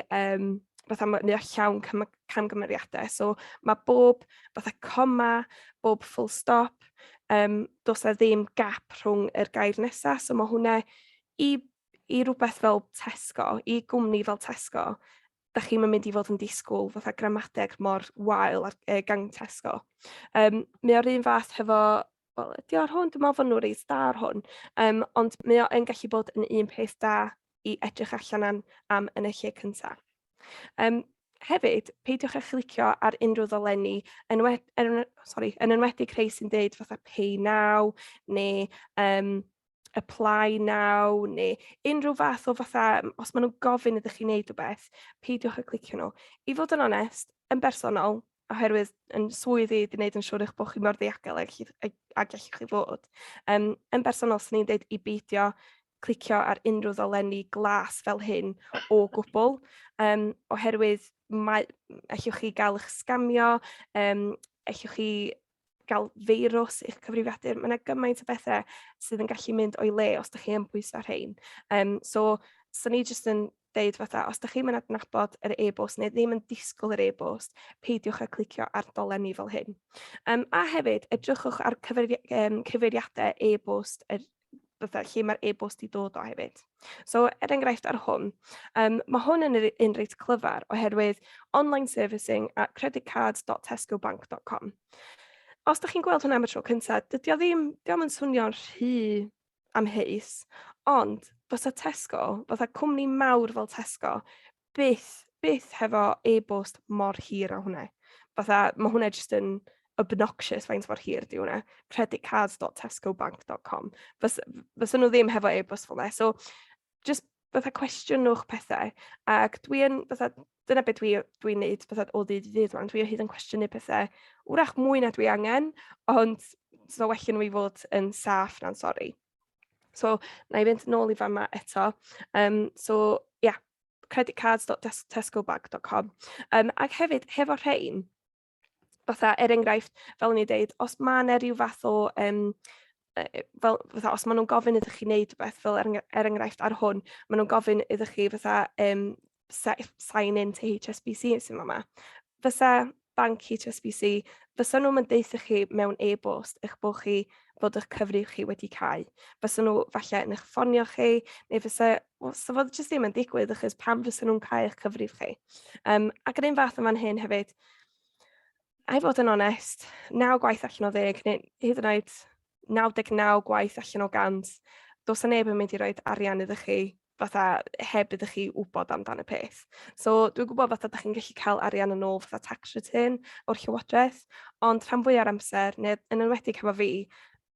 fatha mae o llawn camgymeriadau. So mae bob fatha coma, bob full stop, does 'na ddim gap rhwng yr gair nesaf. So mae hwnna i rhywbeth fel Tesco, i gwmni fel Tesco, da chi'n mynd i fod yn disgwyl fatha gramadeg mor wael ar, gan Tesco. Mae o'r un fath hefo, wel, ydy ar hwn, dwi'n meddwl fod nhw reit da ar hwn, ond mae o yn gallu bod yn un peth da i edrych allan am yn y lle cyntaf. Hefyd, peidiwch â chlicio ar unrhyw ddolenni, sorry, yn enwedig rhai sy'n deud fatha "pay now" neu "apply now" neu unrhyw fath o fatha, os maen nhw'n gofyn ydych chi'n neud rhywbeth, peidiwch â clicio nhw. I fod yn onest, yn bersonol, oherwydd yn swydd i wedi wneud yn siŵr eich bod chi mor ddiogel ag, ag, ag allwch chi fod. Yn bersonol, swn i'n dweud i beidio clicio ar unrhyw ddolenni glas fel hyn o gwbl, oherwydd mae, allwch chi gael eich sgamio, allwch chi gael feirws i'ch cyfrifiadur. Mae yna gymaint o bethau sydd yn gallu mynd o'i le os ydych chi yn pwyso ar rhain. So, so ni jyst yn deud fatha, os ydych chi'n mynd adnabod yr e-bost neu ddim yn disgwyl yr e-bost, peidiwch â clicio ar dolenni fel hyn. A hefyd, edrychwch ar cyfeiriadau e-bost yr fatha lle mae'r e-bost i dod o hefyd. So, er enghraifft ar hwn, mae hwn yn un reit clyfar oherwydd onlineservicing@creditcards.tescobank.com. Os ydych chi'n gweld hwnna am y tro cyntaf, dydy o ddim, dydy o'm yn swnio'n rhy amheus, ond fysa Tesco, fatha cwmni mawr fel Tesco, byth, byth hefo e-bost mor hir â hwnna. Fatha, mae hwnna jyst yn obnoxious faint mor hir di hwnna. creditcards.tescobank.com. Fysa nhw ddim hefo e-bost fel 'na. So, just fatha cwestiynwch pethau. Ac dwi yn, fatha, dyna beth dwi'n dwi neud fatha o ddydd i ddydd rwan. Dwi o hyd yn cwestiynu pethau wrach mwy na dwi angen, ond so well i nhw i fod yn saff na'n sori. So, na i fynd nôl i fama eto. So, yeah, creditcards.tescobank.com. Ac hefyd, hefo rhain, fatha, er enghraifft, fel o'n i'n deud, os mae yna rhyw fath o, fel, fatha, os maen nhw'n gofyn iddo chi wneud rhywbeth, fel er enghraifft ar hwn, maen nhw'n gofyn iddo chi fatha sign in to HSBC sy'n fama. Fysa banc HSBC, fysa nhw'n mynd deutha chi mewn e-bost eich bod chi, bod eich cyfrif chi wedi cau. Fysa nhw falle yn eich ffonio chi, neu fysa, well, so fod jyst ddim yn digwydd achos pam fysa nhw'n cau eich cyfrif chi. Ac yr un fath yn fan hyn hefyd, a i fod yn onest, 9 gwaith allan o 10, neu hyd yn oed 99 gwaith allan o 100, does 'na neb yn mynd i roid arian iddo chi fatha heb iddo chi wybod amdan y peth. So dwi'n gwybod fatha dach chi'n gallu cael arian yn ôl fatha tax return o'r llywodraeth, ond rhan fwya'r amser, neu yn enwedig hefo fi,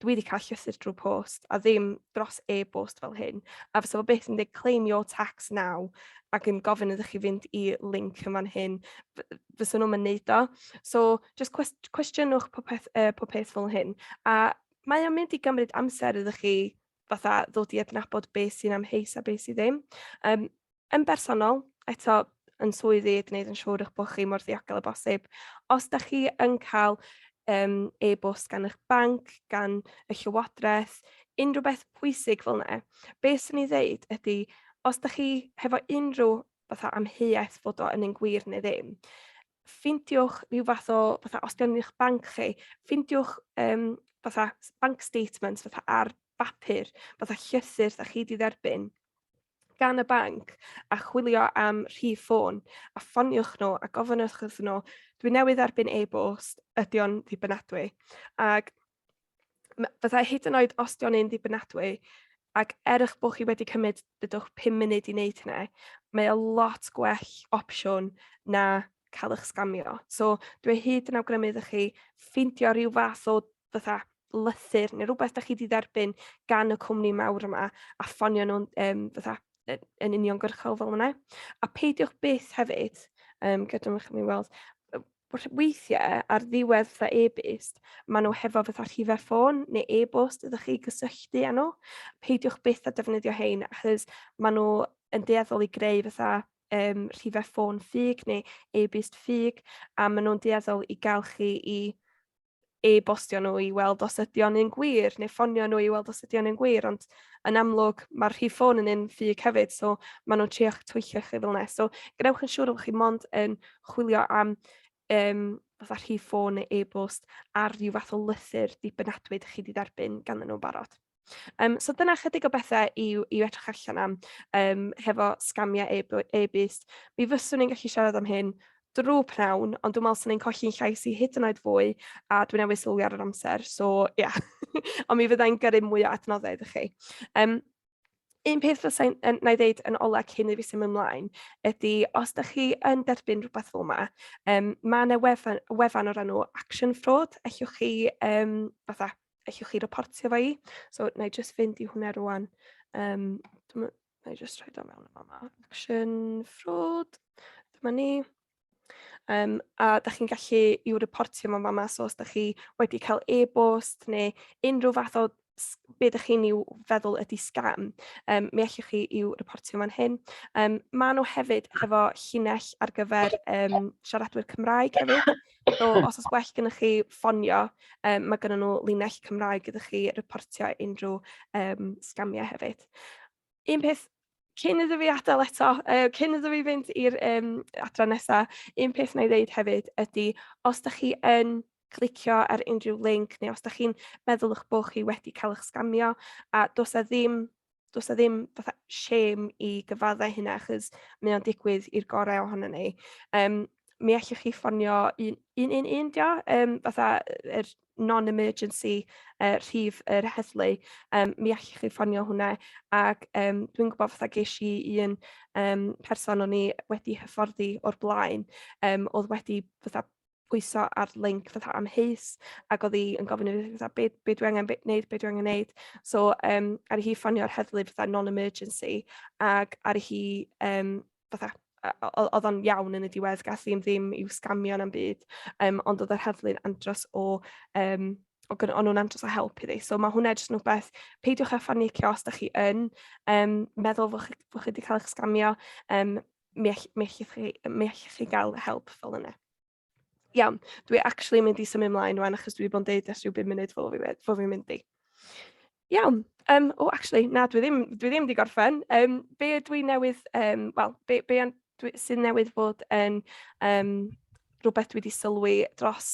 dwi wedi cael llythyr drwy post a ddim dros e-bost fel hyn. A fysa fo byth yn dweud "claim your tax now" ac yn gofyn iddo chi fynd i link yn fan hyn, fysa nhw'n mynd neud o. So just cwestiynwch pob peth fel hyn. A mae o'n mynd i gymryd amser iddo chi fatha ddod i adnabod beth sy'n amheus a beth sydd ddim. Yn bersonol, eto, yn swyddi, gwneud yn siŵr eich bod chi mor ddiogel â bosib. Os da chi yn cael e-bost gan eich banc, gan y llywodraeth, unrhyw beth pwysig fel yna, beth sy'n ei ddeud ydy, os da chi hefo unrhyw fatha amheuaeth fod o yn un gwir neu ddim, ffeindiwch rhyw fath o, fatha os 'di o'n eich banc chi, ffeindiwch fatha bank statements fatha ar bapur, fatha llythyr da chi 'di dderbyn gan y banc a chwilio am rhif ffôn a ffoniwch nhw a gofynnwch wrthyn nhw, "Dwi newydd dderbyn e-bost, ydy o'n ddibynadwy?" Ac fatha hyd yn oed os 'di o'n un ddibynadwy, ac er eich bod chi wedi cymryd, dydwch, 5 munud i wneud hynny, mae o lot gwell opsiwn na cael eich sgamio. So dwi hyd yn awgrymu iddo chi ffeindio rhyw fath o fatha lythyr neu rhywbeth da chi wedi dderbyn gan y cwmni mawr yma a ffonio nhw'n fatha yn uniongyrchol fel yna. A peidiwch byth hefyd, gadewch i mi weld, weithiau ar ddiwedd fatha e-byst, maen nhw hefo fatha rhifau ffôn neu e-bost ydych chi gysylltu â nhw. Peidiwch byth â defnyddio hein, achos maen nhw yn dueddol i greu fatha rhifau ffôn ffug neu e-byst ffug, a maen nhw'n dueddol i gael chi i e-bostio nhw i weld os ydy o'n un gwir, neu ffonio nhw i weld os ydy o'n un gwir, ond yn amlwg mae'r rhif ffôn yn un ffug hefyd, so maen nhw'n trio twyllo chi fel yna. So gwnewch yn siŵr bod chi mond yn chwilio am fatha rhif ffôn neu e-bost ar ryw fath o lythyr dibynadwy ydych chi wedi derbyn ganddyn nhw'n barod. So dyna chydig o bethau i'w edrych allan am hefo sgamiau e-byst. Mi fyswn i'n gallu siarad am hyn drwy pnawn, ond dwi'n meddwl sy'n ni'n colli'n llais i hyd yn oed fwy, a dwi'n newydd sylwi ar yr amser, so ie. Yeah. Ond mi fyddai'n gyrru mwy o adnoddau iddo chi. Un peth fysa na i ddeud yn ola cyn i fi symud ymlaen ydy, os ydych chi yn derbyn rhywbeth fel yma, mae yna wefan o'r enw Action Fraud, allwch chi fatha allwch chi reportio fo i. So, na i just fynd i hwnna rwan. Na i just rhoi o mewn yma. Action Fraud. Dyma ni. A da chi'n gallu i'w reportio mewn fama, so os da chi wedi cael e-bost neu unrhyw fath o be ydych chi'n i'w feddwl ydy scam, mi allwch chi i'w reportio fan hyn. Maen nhw hefyd hefo llinell ar gyfer siaradwyr Cymraeg hefyd. So os oes well gennych chi ffonio, mae gennym nhw linell Cymraeg iddo chi reportio unrhyw sgamiau hefyd. Un peth cyn iddo fi adael eto, cyn iddo fi fynd i'r adran nesaf, un peth na i ddeud hefyd ydy, os da chi yn clicio ar unrhyw link neu os da chi'n meddwl eich bod chi wedi cael eich sgamio, a does 'na ddim fatha shame i gyfaddau hynna, achos mae o'n digwydd i'r gorau ohono ni. Mi allwch chi ffonio 111 dio, fatha yr non-emergency rhif yr heddlu, mi allwch chi ffonio hwnna ac dwi'n gwybod fatha ges i un person o'n i wedi hyfforddi o'r blaen, oedd wedi fatha pwyso ar link fatha amheus ac oedd hi yn gofyn i fi fatha be dwi angen wneud, be dwi angen wneud. So ar hi ffonio'r heddlu fatha non-emergency ac ar hi fatha oedd o'n iawn yn y diwedd, gath hi'm ddim i'w sgamio na'm byd, ond oedd yr heddlu'n andros o o gyn, o'n nhw'n andros o help iddi. So mae hwnna jyst yn rhywbeth, peidiwch â phanicio os da chi yn meddwl fod chi wedi cael eich sgamio, mi allwch chi gael help fel yna. Iawn, dwi actually mynd i symud ymlaen rwan achos dwi wedi bod yn deud ers rhyw 5 munud fod fi'n mynd i. Iawn, oh, actually, na, dwi ddim wedi gorffen. Be dwi newydd, wel, be dwi, sydd newydd fod yn rhywbeth dwi wedi sylwi dros,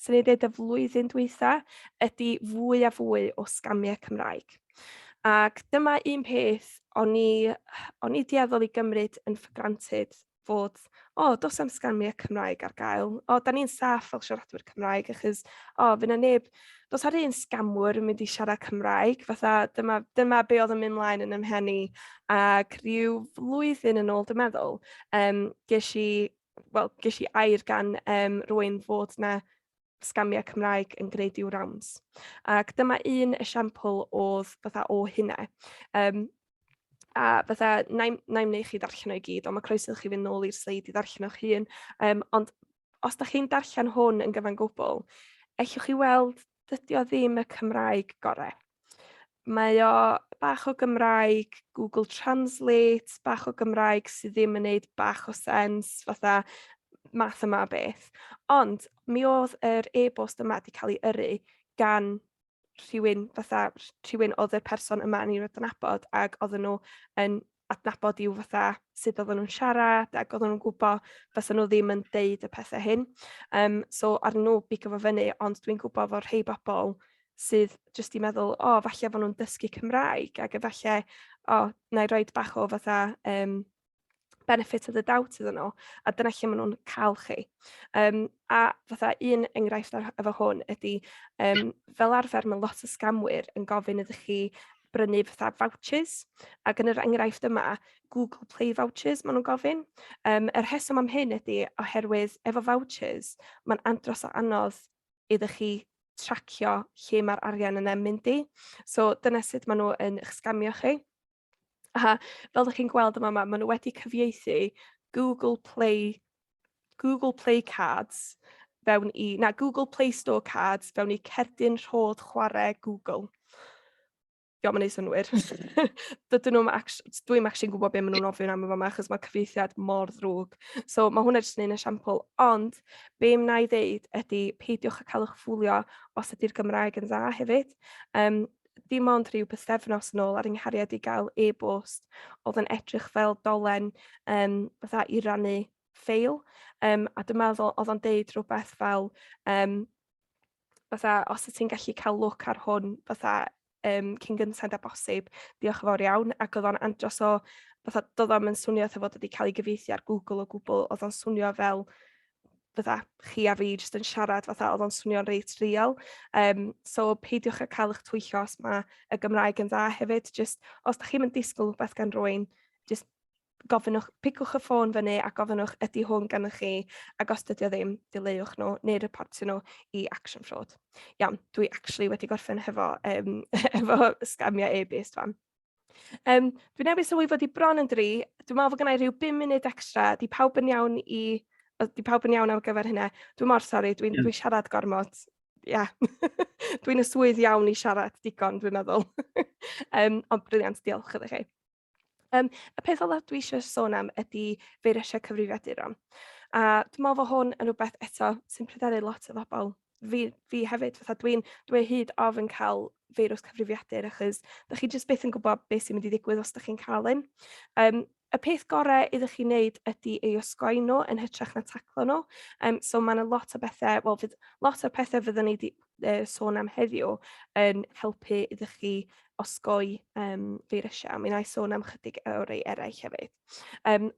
sy'n ei dweud y flwyddyn dwytha, ydy fwy a fwy o sgamiau Cymraeg. Ac dyma un peth o'n i dueddol i gymryd yn for granted fod, o, oh, does am sgamiau Cymraeg ar gael. O, da ni'n saff fel siaradwyr Cymraeg, achos, o, oh, fydd na neb, does ar un sgamwr yn mynd i siarad Cymraeg. Fatha, dyma be oedd yn mynd mlaen yn 'y mhen i. Ac rhyw flwyddyn yn ôl, dwi'n meddwl, ges i, well, ges i air gan rywun fod na sgamiau Cymraeg yn gwneud i'w rounds. Ac dyma un esiampl oedd fatha o hynna. A fatha, na i'm wneud chi ddarllen o'i gyd, ond mae croeso i chi fynd nôl i'r sleid i ddarllen o'ch hun. Ond os da chi'n darllen hwn yn gyfan gwbl, ellwch chi weld dydy o ddim y Cymraeg gorau. Mae o bach o Gymraeg Google Translate, bach o Gymraeg sydd ddim yn neud bach o sens, fatha math yma o beth. Ond mi oedd yr e-bost yma wedi cael ei yrru gan rhywun fatha rhywun oedd y person yma yn ei adnabod ac oedden nhw yn adnabod i'w fatha sut oedden nhw'n siarad ac oedden nhw'n gwybod fysa nhw ddim yn deud y pethau hyn. So ar nhw bigo fo fyny, ond dwi'n gwybod fod rhai bobl sydd jyst i meddwl, o, oh, falle fod nhw'n dysgu Cymraeg ac efallai, o, oh, na i roed bach o fatha benefit of the doubt iddyn nhw, a dyna lle maen nhw'n cael chi. A fatha un enghraifft efo hwn ydy, fel arfer mae lot o sgamwyr yn gofyn iddo chi brynu fatha vouchers, ac yn yr enghraifft yma, Google Play vouchers maen nhw'n gofyn. Y rheswm am hyn ydy oherwydd efo vouchers, mae'n andros o anodd iddo chi tracio lle mae'r arian yna'n mynd i. So dyna sut maen nhw yn eich sgamio chi. A fel ydych chi'n gweld yma, maen nhw wedi cyfieithu Google Play Cards fewn i, na, Google Play Store Cards fewn i cerdyn rhodd chwarae Google. Diolch yn neud synnwyr. Dydyn nhw'n, dwi'n actually'n gwybod beth maen nhw'n ofyn am yma, achos mae cyfieithiad mor ddrwg. So mae hwnna jyst yn un esiampl. Ond be wna i ddeud ydy peidiwch â cael eich ffwlio os ydy'r Gymraeg yn dda hefyd. Dim ond rhyw bythefnos yn ôl ar yng nghariad i gael e-bost oedd yn edrych fel dolen fatha i rannu ffeil. A dwi'n meddwl oedd o'n deud rhywbeth fel fatha os y ti'n gallu cael look ar hwn fatha cyn gynted â bosib, diolch yn fawr iawn. Ac oedd o'n andros o, fatha, doedd o'm yn swnio fatha fod wedi cael ei gyfieithu ar Google o gwbl, oedd o'n swnio fel fatha chi a fi jyst yn siarad, fatha oedd o'n swnio'n reit real. So peidiwch â cael eich twyllo os mae y Gymraeg yn dda hefyd. Just, os da chi'n mynd disgwyl rhywbeth gan rywun, just gofynnwch, picwch y ffôn fyny a gofynnwch ydy hwn gan chi, ac os dydy o ddim, dileuwch nhw neu reportio nhw i Action Fraud. Iawn, dwi actually wedi gorffen efo sgamiau e-bost fan. Dwi newydd sylwi fod i bron yn 3. Dwi'n meddwl fod gennau rhyw 5 munud extra. Di pawb yn iawn ar gyfer hynna? Dwi'n mor sori, dwi'n dwi siarad gormod. Ia, yeah. Dwi'n y swydd iawn i siarad digon, dwi'n meddwl. Ond brilliant, diolch iddo chi. Y peth olaf dwi eisiau sôn am ydy feirysau cyfrifiaduron. A dwi'n meddwl fod hwn yn rhywbeth eto sy'n pryderu lot o bobl. Fi hefyd, fatha dwi hyd ofn cael feirws cyfrifiadur achos da chi jyst byth yn gwybod beth sy'n mynd i ddigwydd os da chi'n cael un. Y peth gorau iddo chi wneud ydy ei osgoi nhw yn hytrach na taclo nhw. So mae yna lot o bethau, wel, fydd, lot o'r pethau fyddwn ni wedi sôn am heddiw yn helpu iddo chi osgoi feirysau. Mi wna i sôn am chydig o rei eraill hefyd.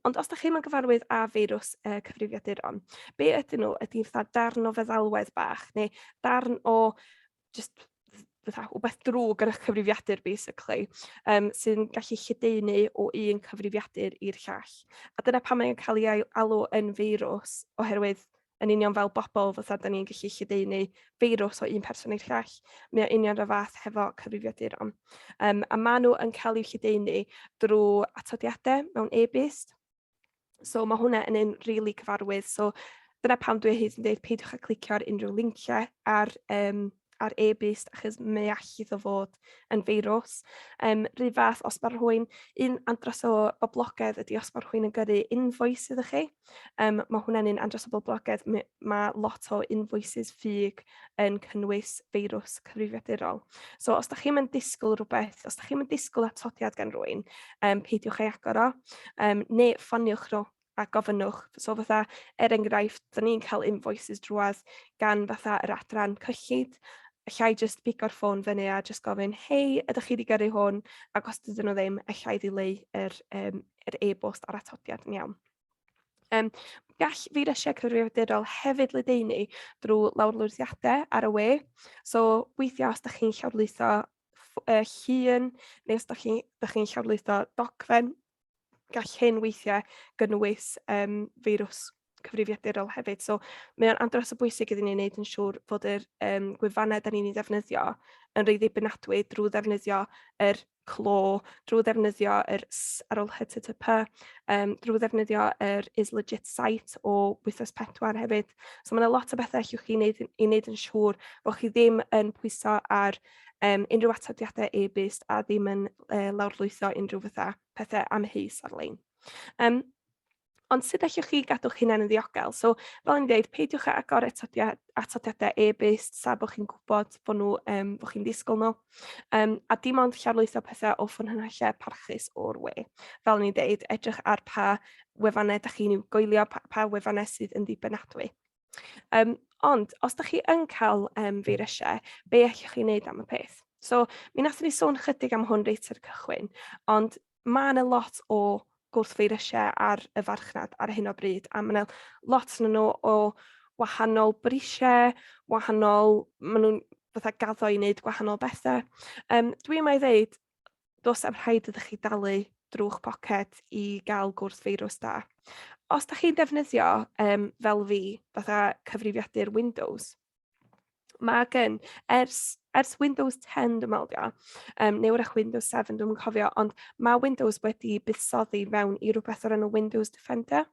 Ond os da chi'n gyfarwydd â feirws cyfrifiaduron, be ydyn nhw ydy fatha darn o feddalwedd bach neu darn o just fatha wbeth drwg ar eich cyfrifiadur basically, sy'n gallu lledaenu o un cyfrifiadur i'r llall. A dyna pam mae'n cael ei alw yn feirws, oherwydd yn union fel bobl fatha da ni'n gallu lledaenu feirws o un person i'r llall, mae o union y fath hefo cyfrifiaduron. A maen nhw yn cael eu lledaenu drwy atodiadau mewn e-byst. So mae hwnna yn un rili really cyfarwydd. So dyna pam dwi hyd yn dweud peidiwch â clicio ar unrhyw linciau ar ar e-byst achos mae allith o fod yn feirws. Rhyw fath os mae rhywun, un andros o boblogaidd ydy os mae rhywun yn gyrru invoice iddo chi. Mae hwnna'n un andros o boblogaidd. Mae lot o invoices ffug yn cynnwys feirws cyfrifiadurol. So os da chi'n mynd disgwyl rhywbeth, os da chi'n mynd disgwyl atodiad gan rhywun, peidiwch ei agor o, neu ffoniwch nhw a gofynnwch. So fatha, er enghraifft, da ni'n cael invoices drwadd gan fatha yr adran cyllid, allai jyst pigo'r ffôn fyny a jyst gofyn, hei, ydych chi wedi gyrru hwn? Ac os dydyn nhw ddim, allai ddileu yr e-bost a'r atodiad yn iawn. Gall feirysau cyfrifiadurol hefyd ledaenu drwy lawrlwythiadau ar y we. So weithiau os ydych chi'n llawrlwytho llun neu os ydych chi'n llawrlwytho dogfen, gall hyn weithiau gynnwys feirws cyfrifiadurol hefyd. So mae o'n andros o bwysig iddyn ni wneud yn siŵr fod yr gwefannau da ni'n ei ddefnyddio yn rei ddibynadwy drwy ddefnyddio yr clo, drwy ddefnyddio yr S ar ôl HTTP, drwy ddefnyddio yr is legit site o wythnos 4 hefyd. So mae yna lot o bethau allwch chi wneud, i wneud yn siŵr bod chi ddim yn pwyso ar unrhyw atodiadau e-byst a ddim yn lawrlwytho unrhyw fatha pethau amheus ar-lein. Ond sut allwch chi gadw'ch hunain yn ddiogel? So, fel o'n i'n dweud, peidiwch â agor atodiadau e-byst sa bod chi'n gwybod bod nhw, bod chi'n disgwyl nhw. A dim ond llawrlwytho pethau o ffynhonnellau parchus o'r we. Fel o'n i'n dweud, edrych ar pa wefannau da chi'n i'w goelio, pa wefannau sydd yn ddibynadwy. Ond, os da chi yn cael feirysau, be allwch chi wneud am y peth? So, mi wnaethon ni sôn chydig am hwn reit ar y cychwyn, ond mae yna lot o gwrthfeirysau ar y farchnad ar hyn o bryd, a mae yna lot ohonyn nhw o wahanol brisiau, wahanol, maen nhw'n fatha gaddo i wneud gwahanol bethau. Dwi yma i ddeud, does am rhaid ydych chi dalu drwy'ch poced i gael gwrthfeirws da. Os da chi'n defnyddio, fel fi, fatha cyfrifiadur Windows, mae gen, ers Windows 10 dwi'n meddwl dio, neu wrach Windows 7 dwi'n cofio, ond mae Windows wedi buddsoddi fewn i rhywbeth o'r enw Windows Defender,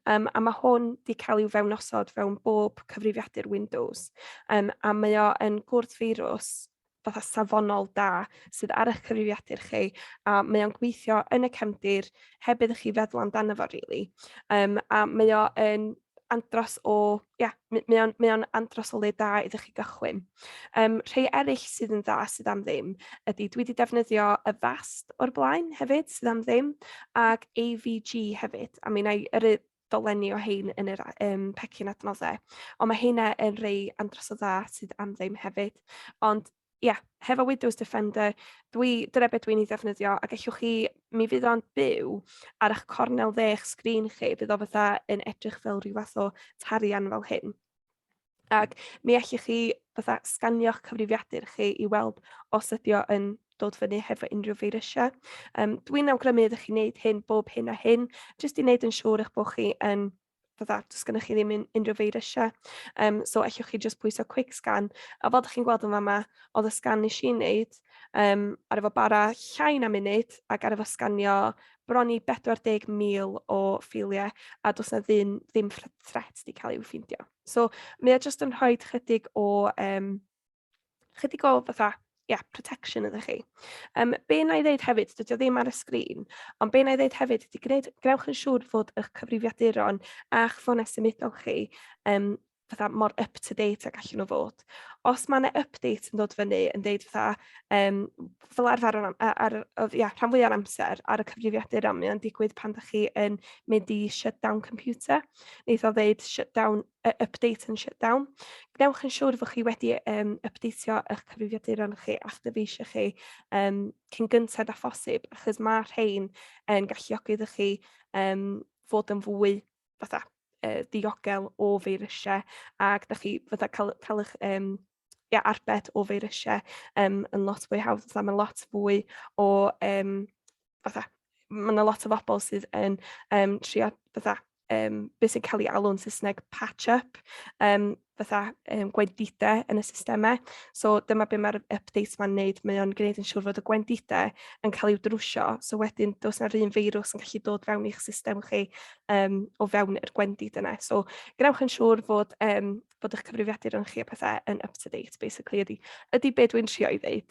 a mae hwn wedi cael i'w fewnosod fewn bob cyfrifiadur Windows, a mae o yn gwrthfeirws fatha safonol da sydd ar eich cyfrifiadur chi, a mae o'n gweithio yn y cefndir heb iddo chi feddwl amdano fo really. A mae o yn andros o, ia, mae o'n andros o le da iddo chi gychwyn. Rhai eraill sydd yn dda sydd am ddim ydy dwi wedi defnyddio Avast o'r blaen hefyd sydd am ddim, ac AVG hefyd, a mi wna i yrru dolenni o hein yn yr pecyn adnoddau. Ond mae heina yn rei andros o dda sydd am ddim hefyd. Ond ie, yeah, hefo Windows Defender, dyna beth dwi'n ei ddefnyddio, a gallwch chi, mi fydd o'n byw ar eich cornel dde eich sgrin chi, fydd o fatha yn edrych fel rhyw fath o tarian fel hyn. Ac mi allwch chi fatha sganio'ch cyfrifiadur chi i weld os ydy o yn dod fyny hefo unrhyw feirysau. Dwi'n awgrymu ydych chi'n gwneud hyn bob hyn a hyn, jyst i wneud yn siŵr eich bod chi yn fatha, does gennych chi ddim unrhyw feirysau. So allwch chi jyst pwyso quick scan. A fel ydych chi'n gweld yn fama, oedd y sgan nes i wneud ar efo bara llai na munud ac ar efo sganio bron i 40,000 o ffeiliau a does na ddim threat wedi cael ei ffeindio. So mae o jyst yn rhoi chydig o fatha, yeah, protection iddo chi. Be na i ddeud hefyd, dydy o ddim ar y sgrin, ond be na i ddeud hefyd ydy gwnewch yn siŵr fod eich cyfrifiaduron a'ch ffonau symudol chi fatha mor up to date ag allan nhw fod. Os mae yna update yn dod fyny yn deud fatha, fel arfer ar, ia, rhan fwyaf o'r amser ar y cyfrifiadur am, mae'n digwydd pan da chi yn mynd i shut down computer. Neith o ddeud shut down, update and shut down. Gwnewch yn siŵr fod chi wedi updateio eich cyfrifiaduron chi a'ch dyfeisiau chi cyn gynted â phosib, achos mae rhain yn galluogi iddo chi fod yn fwy fatha diogel o feirysau, ac da chi fatha cael eich ia, arbed o feirysau yn lot fwy hawdd. Fatha, mae lot fwy o fatha, mae yna lot o bobl sydd yn trio fatha, beth sy'n cael ei alw'n Saesneg patch up. fatha gwendidau yn y systemau. So dyma be mae'r updates ma'n neud, mae o'n gwneud yn siŵr fod y gwendidau yn cael i'w drwsio, so wedyn does na'r un feirws yn gallu dod fewn i'ch system chi o fewn yr gwendid yna. So gwnewch yn siŵr fod eich cyfrifiadur yn chi a pethau yn up to date, basically, ydy be dwi'n trio i ddeud.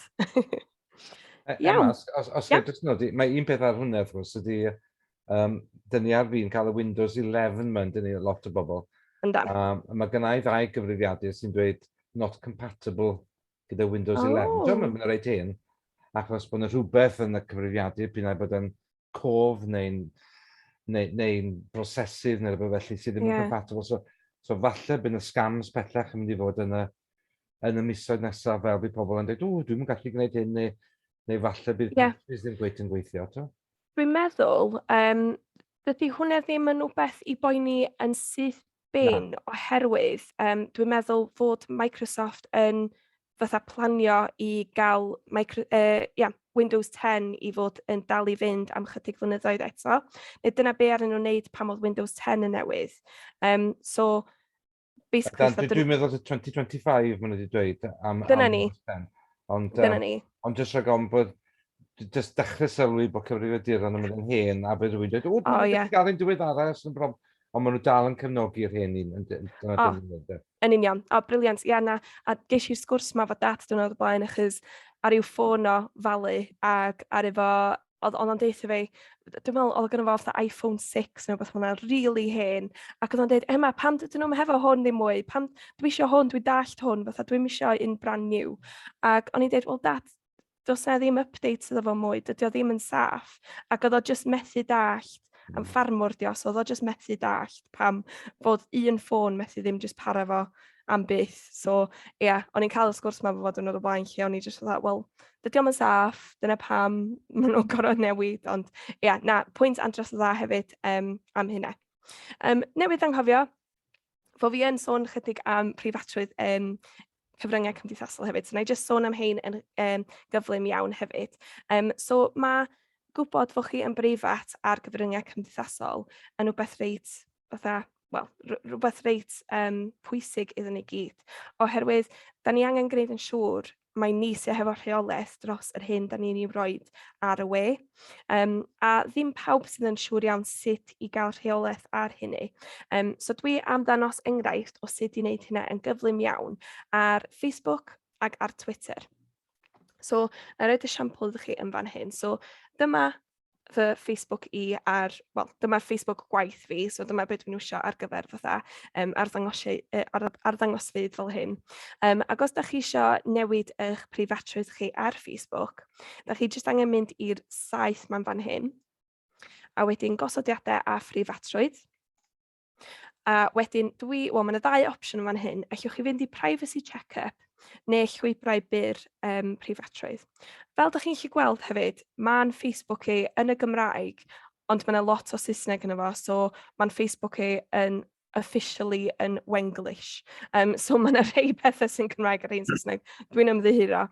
Iawn. Emma, os yeah. Jyst nodi, mae un peth ar hwnna, wrth gwrs, ydy, dyn ni ar fin cael y Windows 11 yma, dyn ni lot o bobl. Yndan. Mae gennau ddau gyfrifiadur sy'n dweud not compatible gyda Windows 11. Oh. Dwi'n mynd reit hen, achos bod yna rhywbeth yn y cyfrifiadur, p'un ai bod yn cof neu'n neu brosesydd neu rhywbeth felly sydd ddim yn compatible. So falle bydd y scams pellach yn mynd i fod yn y misoedd nesaf fel bydd pobl yn dweud, "O, dwi'm yn gallu gwneud hyn," neu falle bydd patches ddim cweit yn gweithio. To. Dwi'n meddwl, dydy hwnna ddim yn rhywbeth i boeni yn syth bin, oherwydd dwi'n meddwl fod Microsoft yn fatha planio i gael yeah, Windows 10 i fod yn dal i fynd am chydig flynyddoedd eto. Neu dyna be arnyn nhw'n wneud pan oedd Windows 10 yn newydd. So, basically... Dwi'n meddwl 2025 maen nhw wedi dweud am, Dyna am ni. Windows 10. Ond, Dyna ni. Ond jyst rhag ofn bod, jyst dechrau sylwi bod cyfrifiaduron yn mynd yn hen a bydd rhywun dweud, "O, dwi'n gallu gael un diweddara os yn broblem." Ond maen nhw dal yn cefnogi'r hen un. Dyna oh, yn union. O, brilliant. Ia, na. A ges i'r sgwrs ma fo dad diwrnod o blaen, achos ar i'w ffôn o falu ac ar efo oedd o'n deutha fi, dwi'n meddwl oedd gynno fo fatha iPhone 6 neu rhywbeth fel 'na, rili hen, ac oedd o'n deud, "Emma, pam dydyn nhw'm hefo hwn ddim mwy? Pam, dwi isio hwn, dwi'n dallt hwn, fatha dwi'm isio un brand new." Ac o'n i'n deud, "Wel dad, does 'na ddim updates iddo fo mwy, dydy o ddim yn saff." Ac oedd o jyst methu dallt, am ffarmwr di o, so oedd o jyst methu dallt pam fod un ffôn methu ddim jyst para fo am byth. So ie, yeah, o'n i'n cael y sgwrs yma fo diwrnod o blaen lle o'n i jyst fatha, "Wel, dydy o'm yn saff, dyna pam maen nhw'n gorfod newid," ond ie, yeah, na, pwynt andros o dda hefyd am hynna. Newydd anghofio, fo fi yn sôn chydig am preifatrwydd cyfryngau cymdeithasol hefyd, so na i jyst sôn am hein yn gyflym iawn hefyd. So mae gwybod fod chi yn breifat ar gyfryngau cymdeithasol yn rhywbeth reit fatha, wel, rhywbeth reit pwysig iddyn ni gyd. Oherwydd, da ni angen gwneud yn siŵr mae ni sydd hefo rheolaeth dros yr hyn da ni'n ei roed ar y we. A ddim pawb sydd yn siŵr iawn sut i gael rheolaeth ar hynny. So dwi am ddangos enghraifft o sut i wneud hynna yn gyflym iawn ar Facebook ac ar Twitter. So, na i roed esiampl iddo chi yn fan hyn. So, dyma fy Facebook i ar, wel, dyma'r Facebook gwaith fi, so dyma beth dwi'n iwsio ar gyfer fatha arddangosfeydd fel hyn. Ac os da chi eisiau newid eich preifatrwydd chi ar Facebook, da chi jyst angen mynd i'r saeth ma'n fan hyn, a wedyn gosodiadau a phreifatrwydd. A wedyn dwi, wel, mae yna ddau opsiwn yn fan hyn. Allwch chi fynd i privacy check-up neu llwybrau byr preifatrwydd. Fel dych chi'n gallu gweld hefyd, mae'n Facebook i yn y Gymraeg, ond mae yna lot o Saesneg yno fo, so mae'n Facebook i yn officially yn Wenglish. So mae yna rhai pethau sy'n Cymraeg a rhai'n Saesneg. Dwi'n ymddiheuro.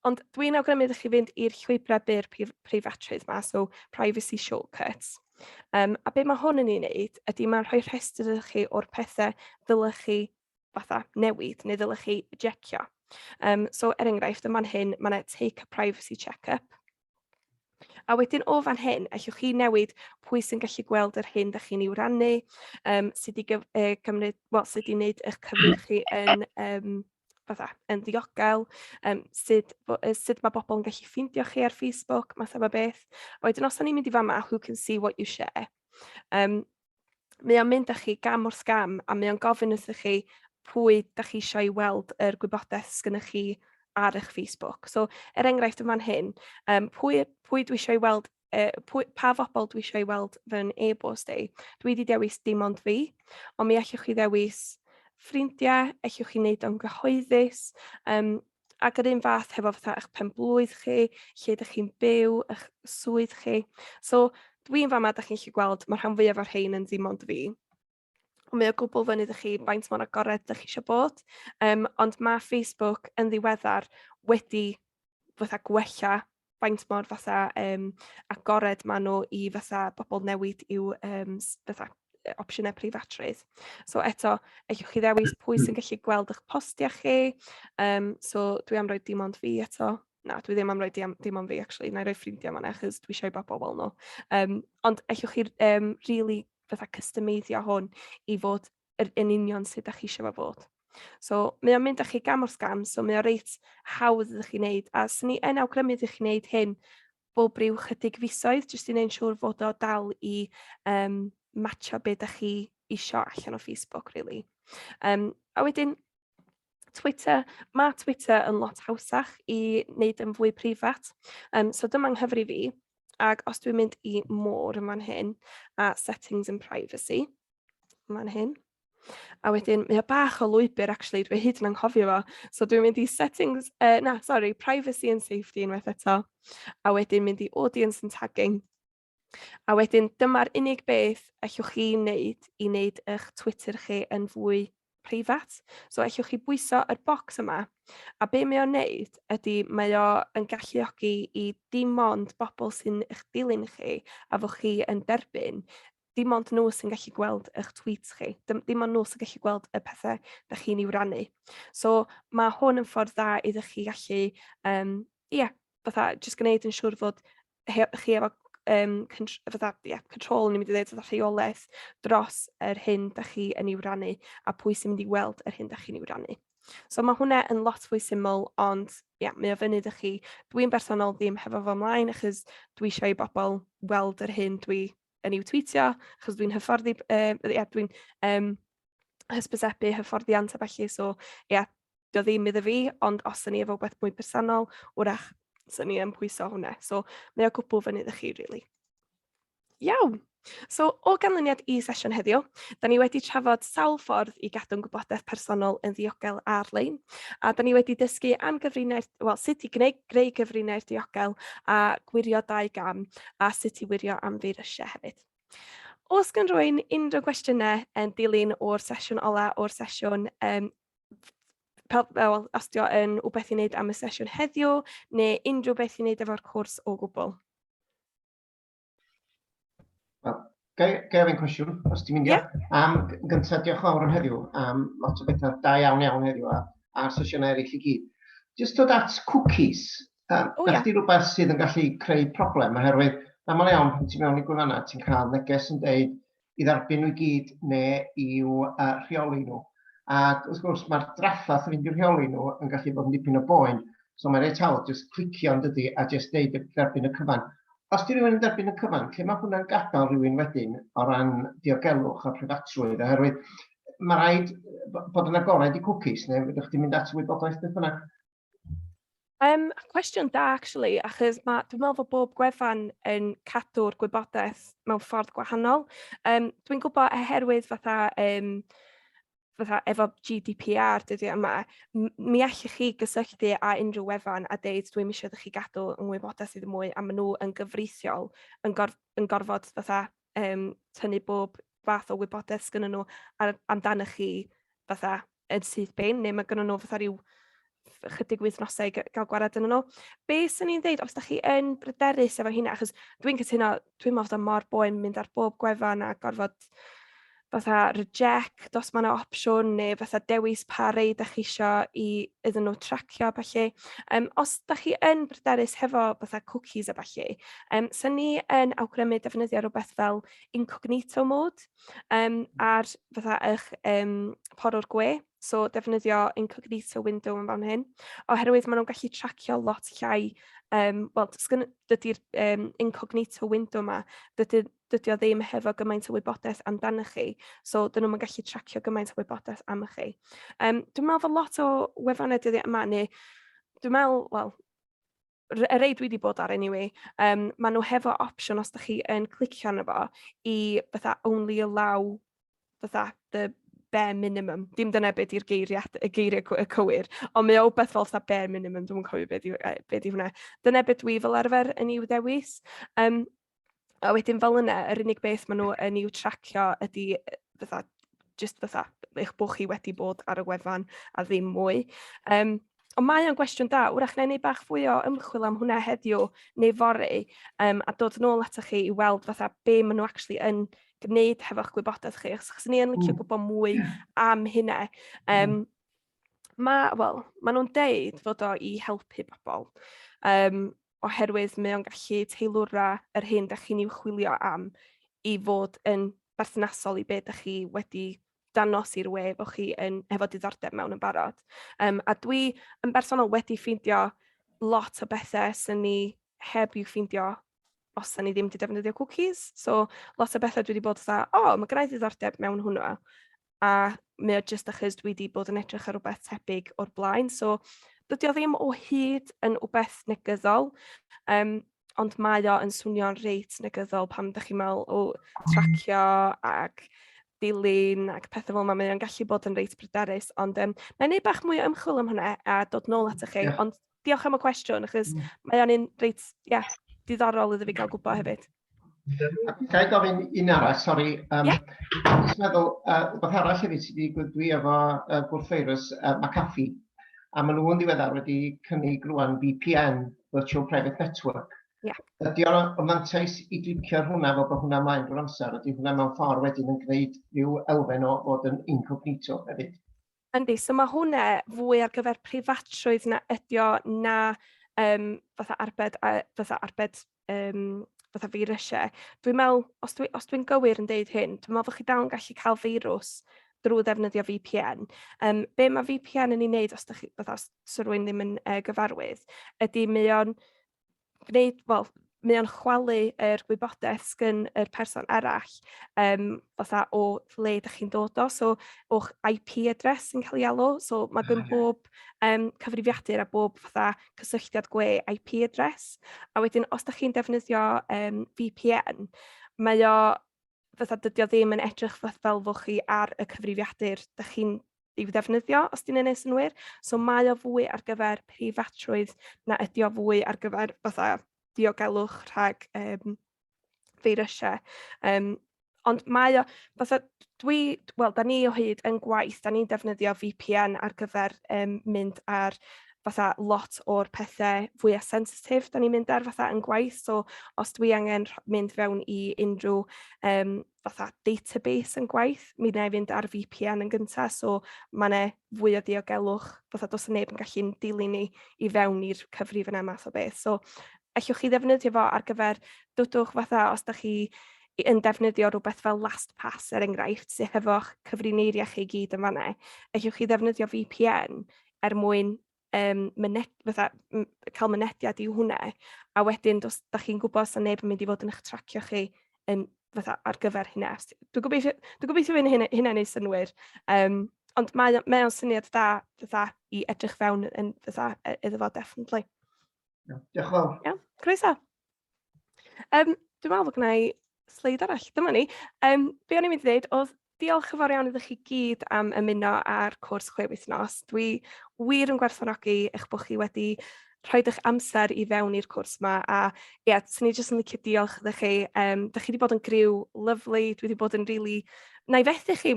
Ond dwi'n awgrymu iddo chi fynd i'r llwybrau byr preifatrwydd ma, so privacy shortcuts. A be mae hwn yn ei wneud ydy mae'n rhoi rhestr i chi o'r pethau ddylech chi fatha newid neu ddylech chi jecio. So er enghraifft, yn fan hyn, mae yna take a privacy check-up. A wedyn o fan hyn, allwch chi newid pwy sy'n gallu gweld yr hyn da chi'n ei rannu, sut i gymryd, well, sut i wneud eich cyfrif chi yn fatha, yn ddiogel, sut mae bobl yn gallu ffeindio chi ar Facebook, math o beth. A wedyn os da ni'n mynd i fama, who can see what you share, mae o'n mynd â chi gam wrth gam a mae o'n gofyn wrthych chi pwy da chi eisiau i weld yr gwybodaeth sgynnych chi ar eich Facebook. So, er enghraifft yn fan hyn, pwy dwi eisiau i weld, pa fobl dwi eisiau i weld fy e-bost i. Dwi wedi dewis dim ond fi, ond mi allwch chi ddewis ffrindiau, allwch chi wneud o'n gyhoeddus, ac yr un fath hefo fatha eich penblwydd chi, lle ydych chi'n byw, eich swydd chi. So, dwi'n fama, ydych chi'n gallu gweld, mae rhan fwyaf o'r rhain yn ddim ond fi. Ond mae o gwbl fyny iddo chi faint mor agored ydych chi eisiau bod. Ond mae Facebook yn ddiweddar wedi fatha gwella faint mor fatha agored maen nhw i fatha bobl newid i'w fatha opsiynau preifatrwydd. So eto, allwch chi ddewis pwy sy'n gallu gweld eich postiau chi. So dwi am roi dim ond fi eto. Na, dwi ddim am roi dim ond fi, actually. Na i roi ffrindiau fan achos dwi eisiau i bobl weld nhw. Ond allwch chi really fatha customeiddio hwn i fod yr yn union sut ydych chi eisiau fo fod. So mae o'n mynd â chi gam wrth gam, so mae o reit hawdd iddo chi wneud. A swn i yn awgrymu iddo chi wneud hyn bob ryw chydig fisoedd, jyst i wneud yn siŵr fod o dal i matcho be da chi isio allan o Facebook, really. A wedyn, Twitter, mae Twitter yn lot hawsach i wneud yn fwy preifat. So dyma nghyfri fi, ac os dwi'n mynd i more yn fan hyn, a settings and privacy, yn fan hyn, a wedyn mae o bach o lwybr, actually, dwi hyd yn anghofio fo. So dwi'n mynd i settings, na, sorry, privacy and safety unwaith eto, a wedyn mynd i audience and tagging. A wedyn dyma'r unig beth allwch chi wneud i wneud eich Twitter chi yn fwy preifat. So allwch chi bwyso yr bocs yma, a be mae o'n wneud ydy mae o yn galluogi i dim ond bobl sy'n eich dilyn chi a fo chi yn derbyn, dim ond nhw sy'n gallu gweld eich tweets chi. Dim ond nhw sy'n gallu gweld y pethau da chi'n ei rannu. So mae hwn yn ffordd dda iddo chi gallu, ie, fatha, jyst gwneud yn siŵr fod chi efo fatha, yeah, control, ni'n mynd i ddweud, fatha rheolaeth dros yr hyn da chi yn ei rannu a pwy sy'n mynd i weld yr hyn da chi'n ei rannu. So mae hwnna yn lot fwy syml, ond ia, mae o fyny iddo chi. Dwi'n bersonol ddim hefo fo ymlaen, achos dwi eisiau i bobl weld yr hyn dwi yn i'w tweetio, achos dwi'n hyfforddi, ia, dwi'n hysbysebu hyfforddiant a ballu, so ia, dio ddim iddo fi, ond os ydyn ni efo beth mwy personol, wrach, sy'n ni yn pwyso hwnna. So mae o gwbl fyny iddo chi, really. Iawn. So, o ganlyniad i sesiwn heddiw, da ni wedi trafod sawl ffordd i gadw'n gwybodaeth personol yn ddiogel ar-lein, a da ni wedi dysgu am gyfrinair, wel, sut i gwneud, greu gyfrinair diogel a gwirio dau gam, a sut i wirio am feirysiau hefyd. Os gan rwy'n unrhyw gwestiynau yn dilyn o'r sesiwn ola o'r sesiwn, fel, os dio yn wbeth i wneud am y sesiwn heddiw, neu unrhyw beth i wneud efo'r cwrs o gwbl. Wel, ga i ofyn cwestiwn, os ti'n mynd? Yeah. Gyntaf, diolch yn fawr am heddiw. Lot o bethau da iawn iawn heddiw a'r sesiynau eraill i gyd. Jyst dod at cookies. Oh, yeah. Di rhywbeth sydd yn gallu creu problem, oherwydd yn aml iawn pan ti'n mewn i gwefannau, ti'n cael neges yn deud i dderbyn nhw i gyd neu i'w rheoli nhw. Ac wrth gwrs mae'r drafferth o fynd i'w rheoli nhw yn gallu bod yn dipyn o boen, so mae'n reit hawdd jyst clicio yn dydi a jyst deud derbyn y cyfan. Os di rhywun yn derbyn y cyfan, lle mae hwnna'n gadael rhywun wedyn o ran diogelwch a preifatrwydd, oherwydd mae rhaid bod yn agored i cookies, neu fedrwch chi'n mynd at y wybodaeth beth bynnag. Cwestiwn da, actually, achos dwi'n meddwl fod bob gwefan yn cadw'r gwybodaeth mewn ffordd gwahanol. Dwi'n gwybod oherwydd fatha efo GDPR dyddiau yma, mi allwch chi gysylltu â unrhyw wefan a deud dwi'm eisiau iddo chi gadw yng ngwybodaeth i ddim mwy, a maen nhw yn gyfreithiol yn gorfod fatha tynnu bob fath o wybodaeth sgynnyn nhw amdanoch chi fatha yn syth bin, neu mae gynnon nhw fatha rhyw chydig wythnosau i gael gwared yn nhw. Be sy'n ni'n dweud, os da chi yn bryderus efo hynna, achos dwi'n cytuno, dwi'n meddwl fod o mor boen mynd ar bob gwefan a gorfod fatha reject os mae yna opsiwn, neu fatha dewis pa rei da chi isio i iddyn nhw tracio a ballu. Os da chi yn bryderus hefo fatha cookies a ballu, sy'n ni yn awgrymu defnyddio rhywbeth fel incognito mode ar fatha eich porwr gwe. So defnyddio incognito window yn fan hyn, oherwydd maen nhw'n gallu tracio lot llai. Wel, dydy'r incognito window yma, dydy o ddim hefo gymaint o wybodaeth amdanoch chi, so dyn nhw'n gallu tracio gymaint o wybodaeth am chi. Dwi'n meddwl fod lot o wefannau dyddiau yma, neu dwi'n meddwl, wel, y rei dwi wedi bod ar anyway, maen nhw hefo opsiwn os da chi yn clicio arno fo i fatha only allow fatha the bare minimum. Dim dyna beth yw'r geiriad, y geiriau y cywir, ond mae o wbeth fel fatha bare minimum, dwi'n cofio beth yw hwnna. Dyna beth dwi fel arfer yn i'w ddewis. A wedyn fel yna, yr unig beth maen nhw yn i'w tracio ydy fatha, just fatha, eich bod chi wedi bod ar y wefan a ddim mwy. Ond mae o'n gwestiwn da, wrach na i wneud bach fwy o ymchwil am hwnna heddiw neu fory, a dod yn ôl atoch chi i weld fatha be maen nhw actually yn gwneud hefo'ch gwybodaeth chi, achos ni yn licio gwybod mwy am hynna. Wel, maen nhw'n deud fod o i helpu bobl, oherwydd mae o'n gallu teilwra yr hyn da chi'n i'w chwilio am i fod yn berthnasol i be da chi wedi danos i'r we fod chi yn, hefo diddordeb mewn yn barod. A dwi yn bersonol wedi ffeindio lot o bethau sy'n ni heb i'w ffeindio os da ni ddim wedi defnyddio cookies. So lot o bethau dwi wedi bod fatha, "O, oh, mae gennai ddiddordeb mewn hwnna." A mae o jyst achos dwi wedi bod yn edrych ar rhywbeth tebyg o'r blaen. So dydy o ddim o hyd yn wbeth negyddol, ond mae o yn swnio'n reit negyddol pam ydych chi'n meddwl o tracio ac dilyn ac pethau fel yma, mae o'n gallu bod yn reit bryderus, ond na i wneud bach mwy o ymchwil am hwnna a dod nôl atoch chi, ond diolch am y cwestiwn, achos mae o'n un reit, yeah, diddorol iddo fi gael gwybod hefyd. Ga i gofyn un arall, sori. Yeah. Dwi'n meddwl, rhywbeth arall hefyd sydd wedi digwydd dwi efo gwrthfeirus McAfee, a maen nhw yn ddiweddar wedi cynnig rwan VPN, Virtual Private Network. Ydy o'n mantais i glicio ar hwnna fel bod hwnna ymlaen drwy'r amser? Ydy hwnna mewn ffordd wedyn yn gwneud rhyw elfen o fod yn incognito hefyd? Yndi, so mae hwnna fwy ar gyfer preifatrwydd na ydi o na fatha arbed, fatha arbed fatha feirysau. Dwi'n meddwl, os dwi'n gywir yn deud hyn, dwi'n meddwl fod chi dal yn gallu cael feirws drwy ddefnyddio VPN. Be mae VPN yn ei wneud, os, chi, fatha, os rhywun ddim yn gyfarwydd, ydy mae o'n gwneud, wel, mae o'n chwalu yr gwybodaeth sgyn yr person arall fatha o le ydych chi'n dod o, so o'ch IP address sy'n cael ei alw, so mae gen bob cyfrifiadur a bob fatha cysylltiad gwe IP address, a wedyn os ydych chi'n defnyddio VPN, mae o fatha dydy o ddim yn edrych fel fod chi ar y cyfrifiadur ydych chi'n i'w ddefnyddio, os 'di hynny'n neud synnwyr. So mae o fwy ar gyfer preifatrwydd na ydy o fwy ar gyfer fatha diogelwch rhag feirysau. Ond mae o, fatha dwi, wel, da ni o hyd yn gwaith, da ni'n defnyddio VPN ar gyfer mynd ar fatha lot o'r pethau fwyaf sensitif da ni'n mynd ar fatha yn gwaith. So os dwi angen mynd fewn i unrhyw fatha database yn gwaith, mi wna i fynd ar VPN yn gyntaf, so mae yna fwy o diogelwch, fatha does neb yn gallu dilyn ni i fewn i'r cyfrif yna math o beth. So allwch chi ddefnyddio fo ar gyfer, dwdwch fatha os da chi yn defnyddio rhywbeth fel LastPass er enghraifft, sydd hefo'ch cyfrineiriau chi gyd yn fanna, allwch chi ddefnyddio VPN er mwyn fatha, cael mynediad i hwnna, a wedyn dos, da chi'n gwybod sa neb yn mynd i fod yn eich tracio chi yn, fatha, ar gyfer hynna. Dwi'n gobeithio fydd hynna'n neud synnwyr. Ond mae o'n syniad da fatha, i edrych fewn yn, fatha, iddo fo, definitely. Diolch yn fawr. Iawn, croeso. Dwi'n meddwl bod gynna i sleid arall, dyma ni. Be o'n i'n mynd i ddweud oedd diolch yn fawr iawn iddo chi gyd am ymuno ar cwrs 6 wythnos. Dwi wir yn gwerthfawrogi eich bod chi wedi rhoi eich amser i fewn i'r cwrs yma a ie, yeah, swn i jyst yn licio diolch iddo chi. Dych chi wedi bod yn griw lyfli, dwi wedi bod yn really. Na i fethu chi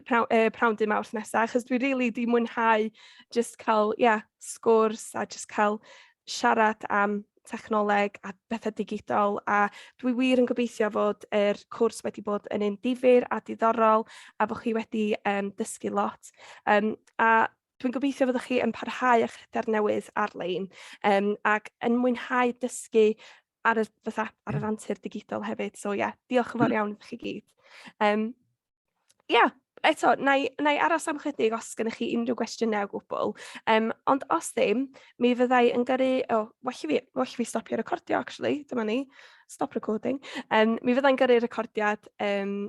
prawn dy Mawrth nesaf, achos dwi really di mwynhau just cael, yeah, sgwrs a just cael siarad am technoleg a bethau digidol, a dwi wir yn gobeithio fod yr cwrs wedi bod yn un difyr a diddorol a bod chi wedi dysgu lot. A dwi'n gobeithio fyddwch chi yn parhau â'ch hyder newydd ar-lein ac yn mwynhau dysgu ar y, fatha, ar yr antur digidol hefyd. So ie, yeah, diolch yn fawr iawn i chi gyd. Ia, eto, na i aros am chydig os gennych chi unrhyw gwestiynau o gwbl. Ond os ddim, mi fyddai yn gyrru... O, oh, well i fi stopio recordio, actually. Dyma ni. Stop recording. Mi fyddai'n gyrru recordiad.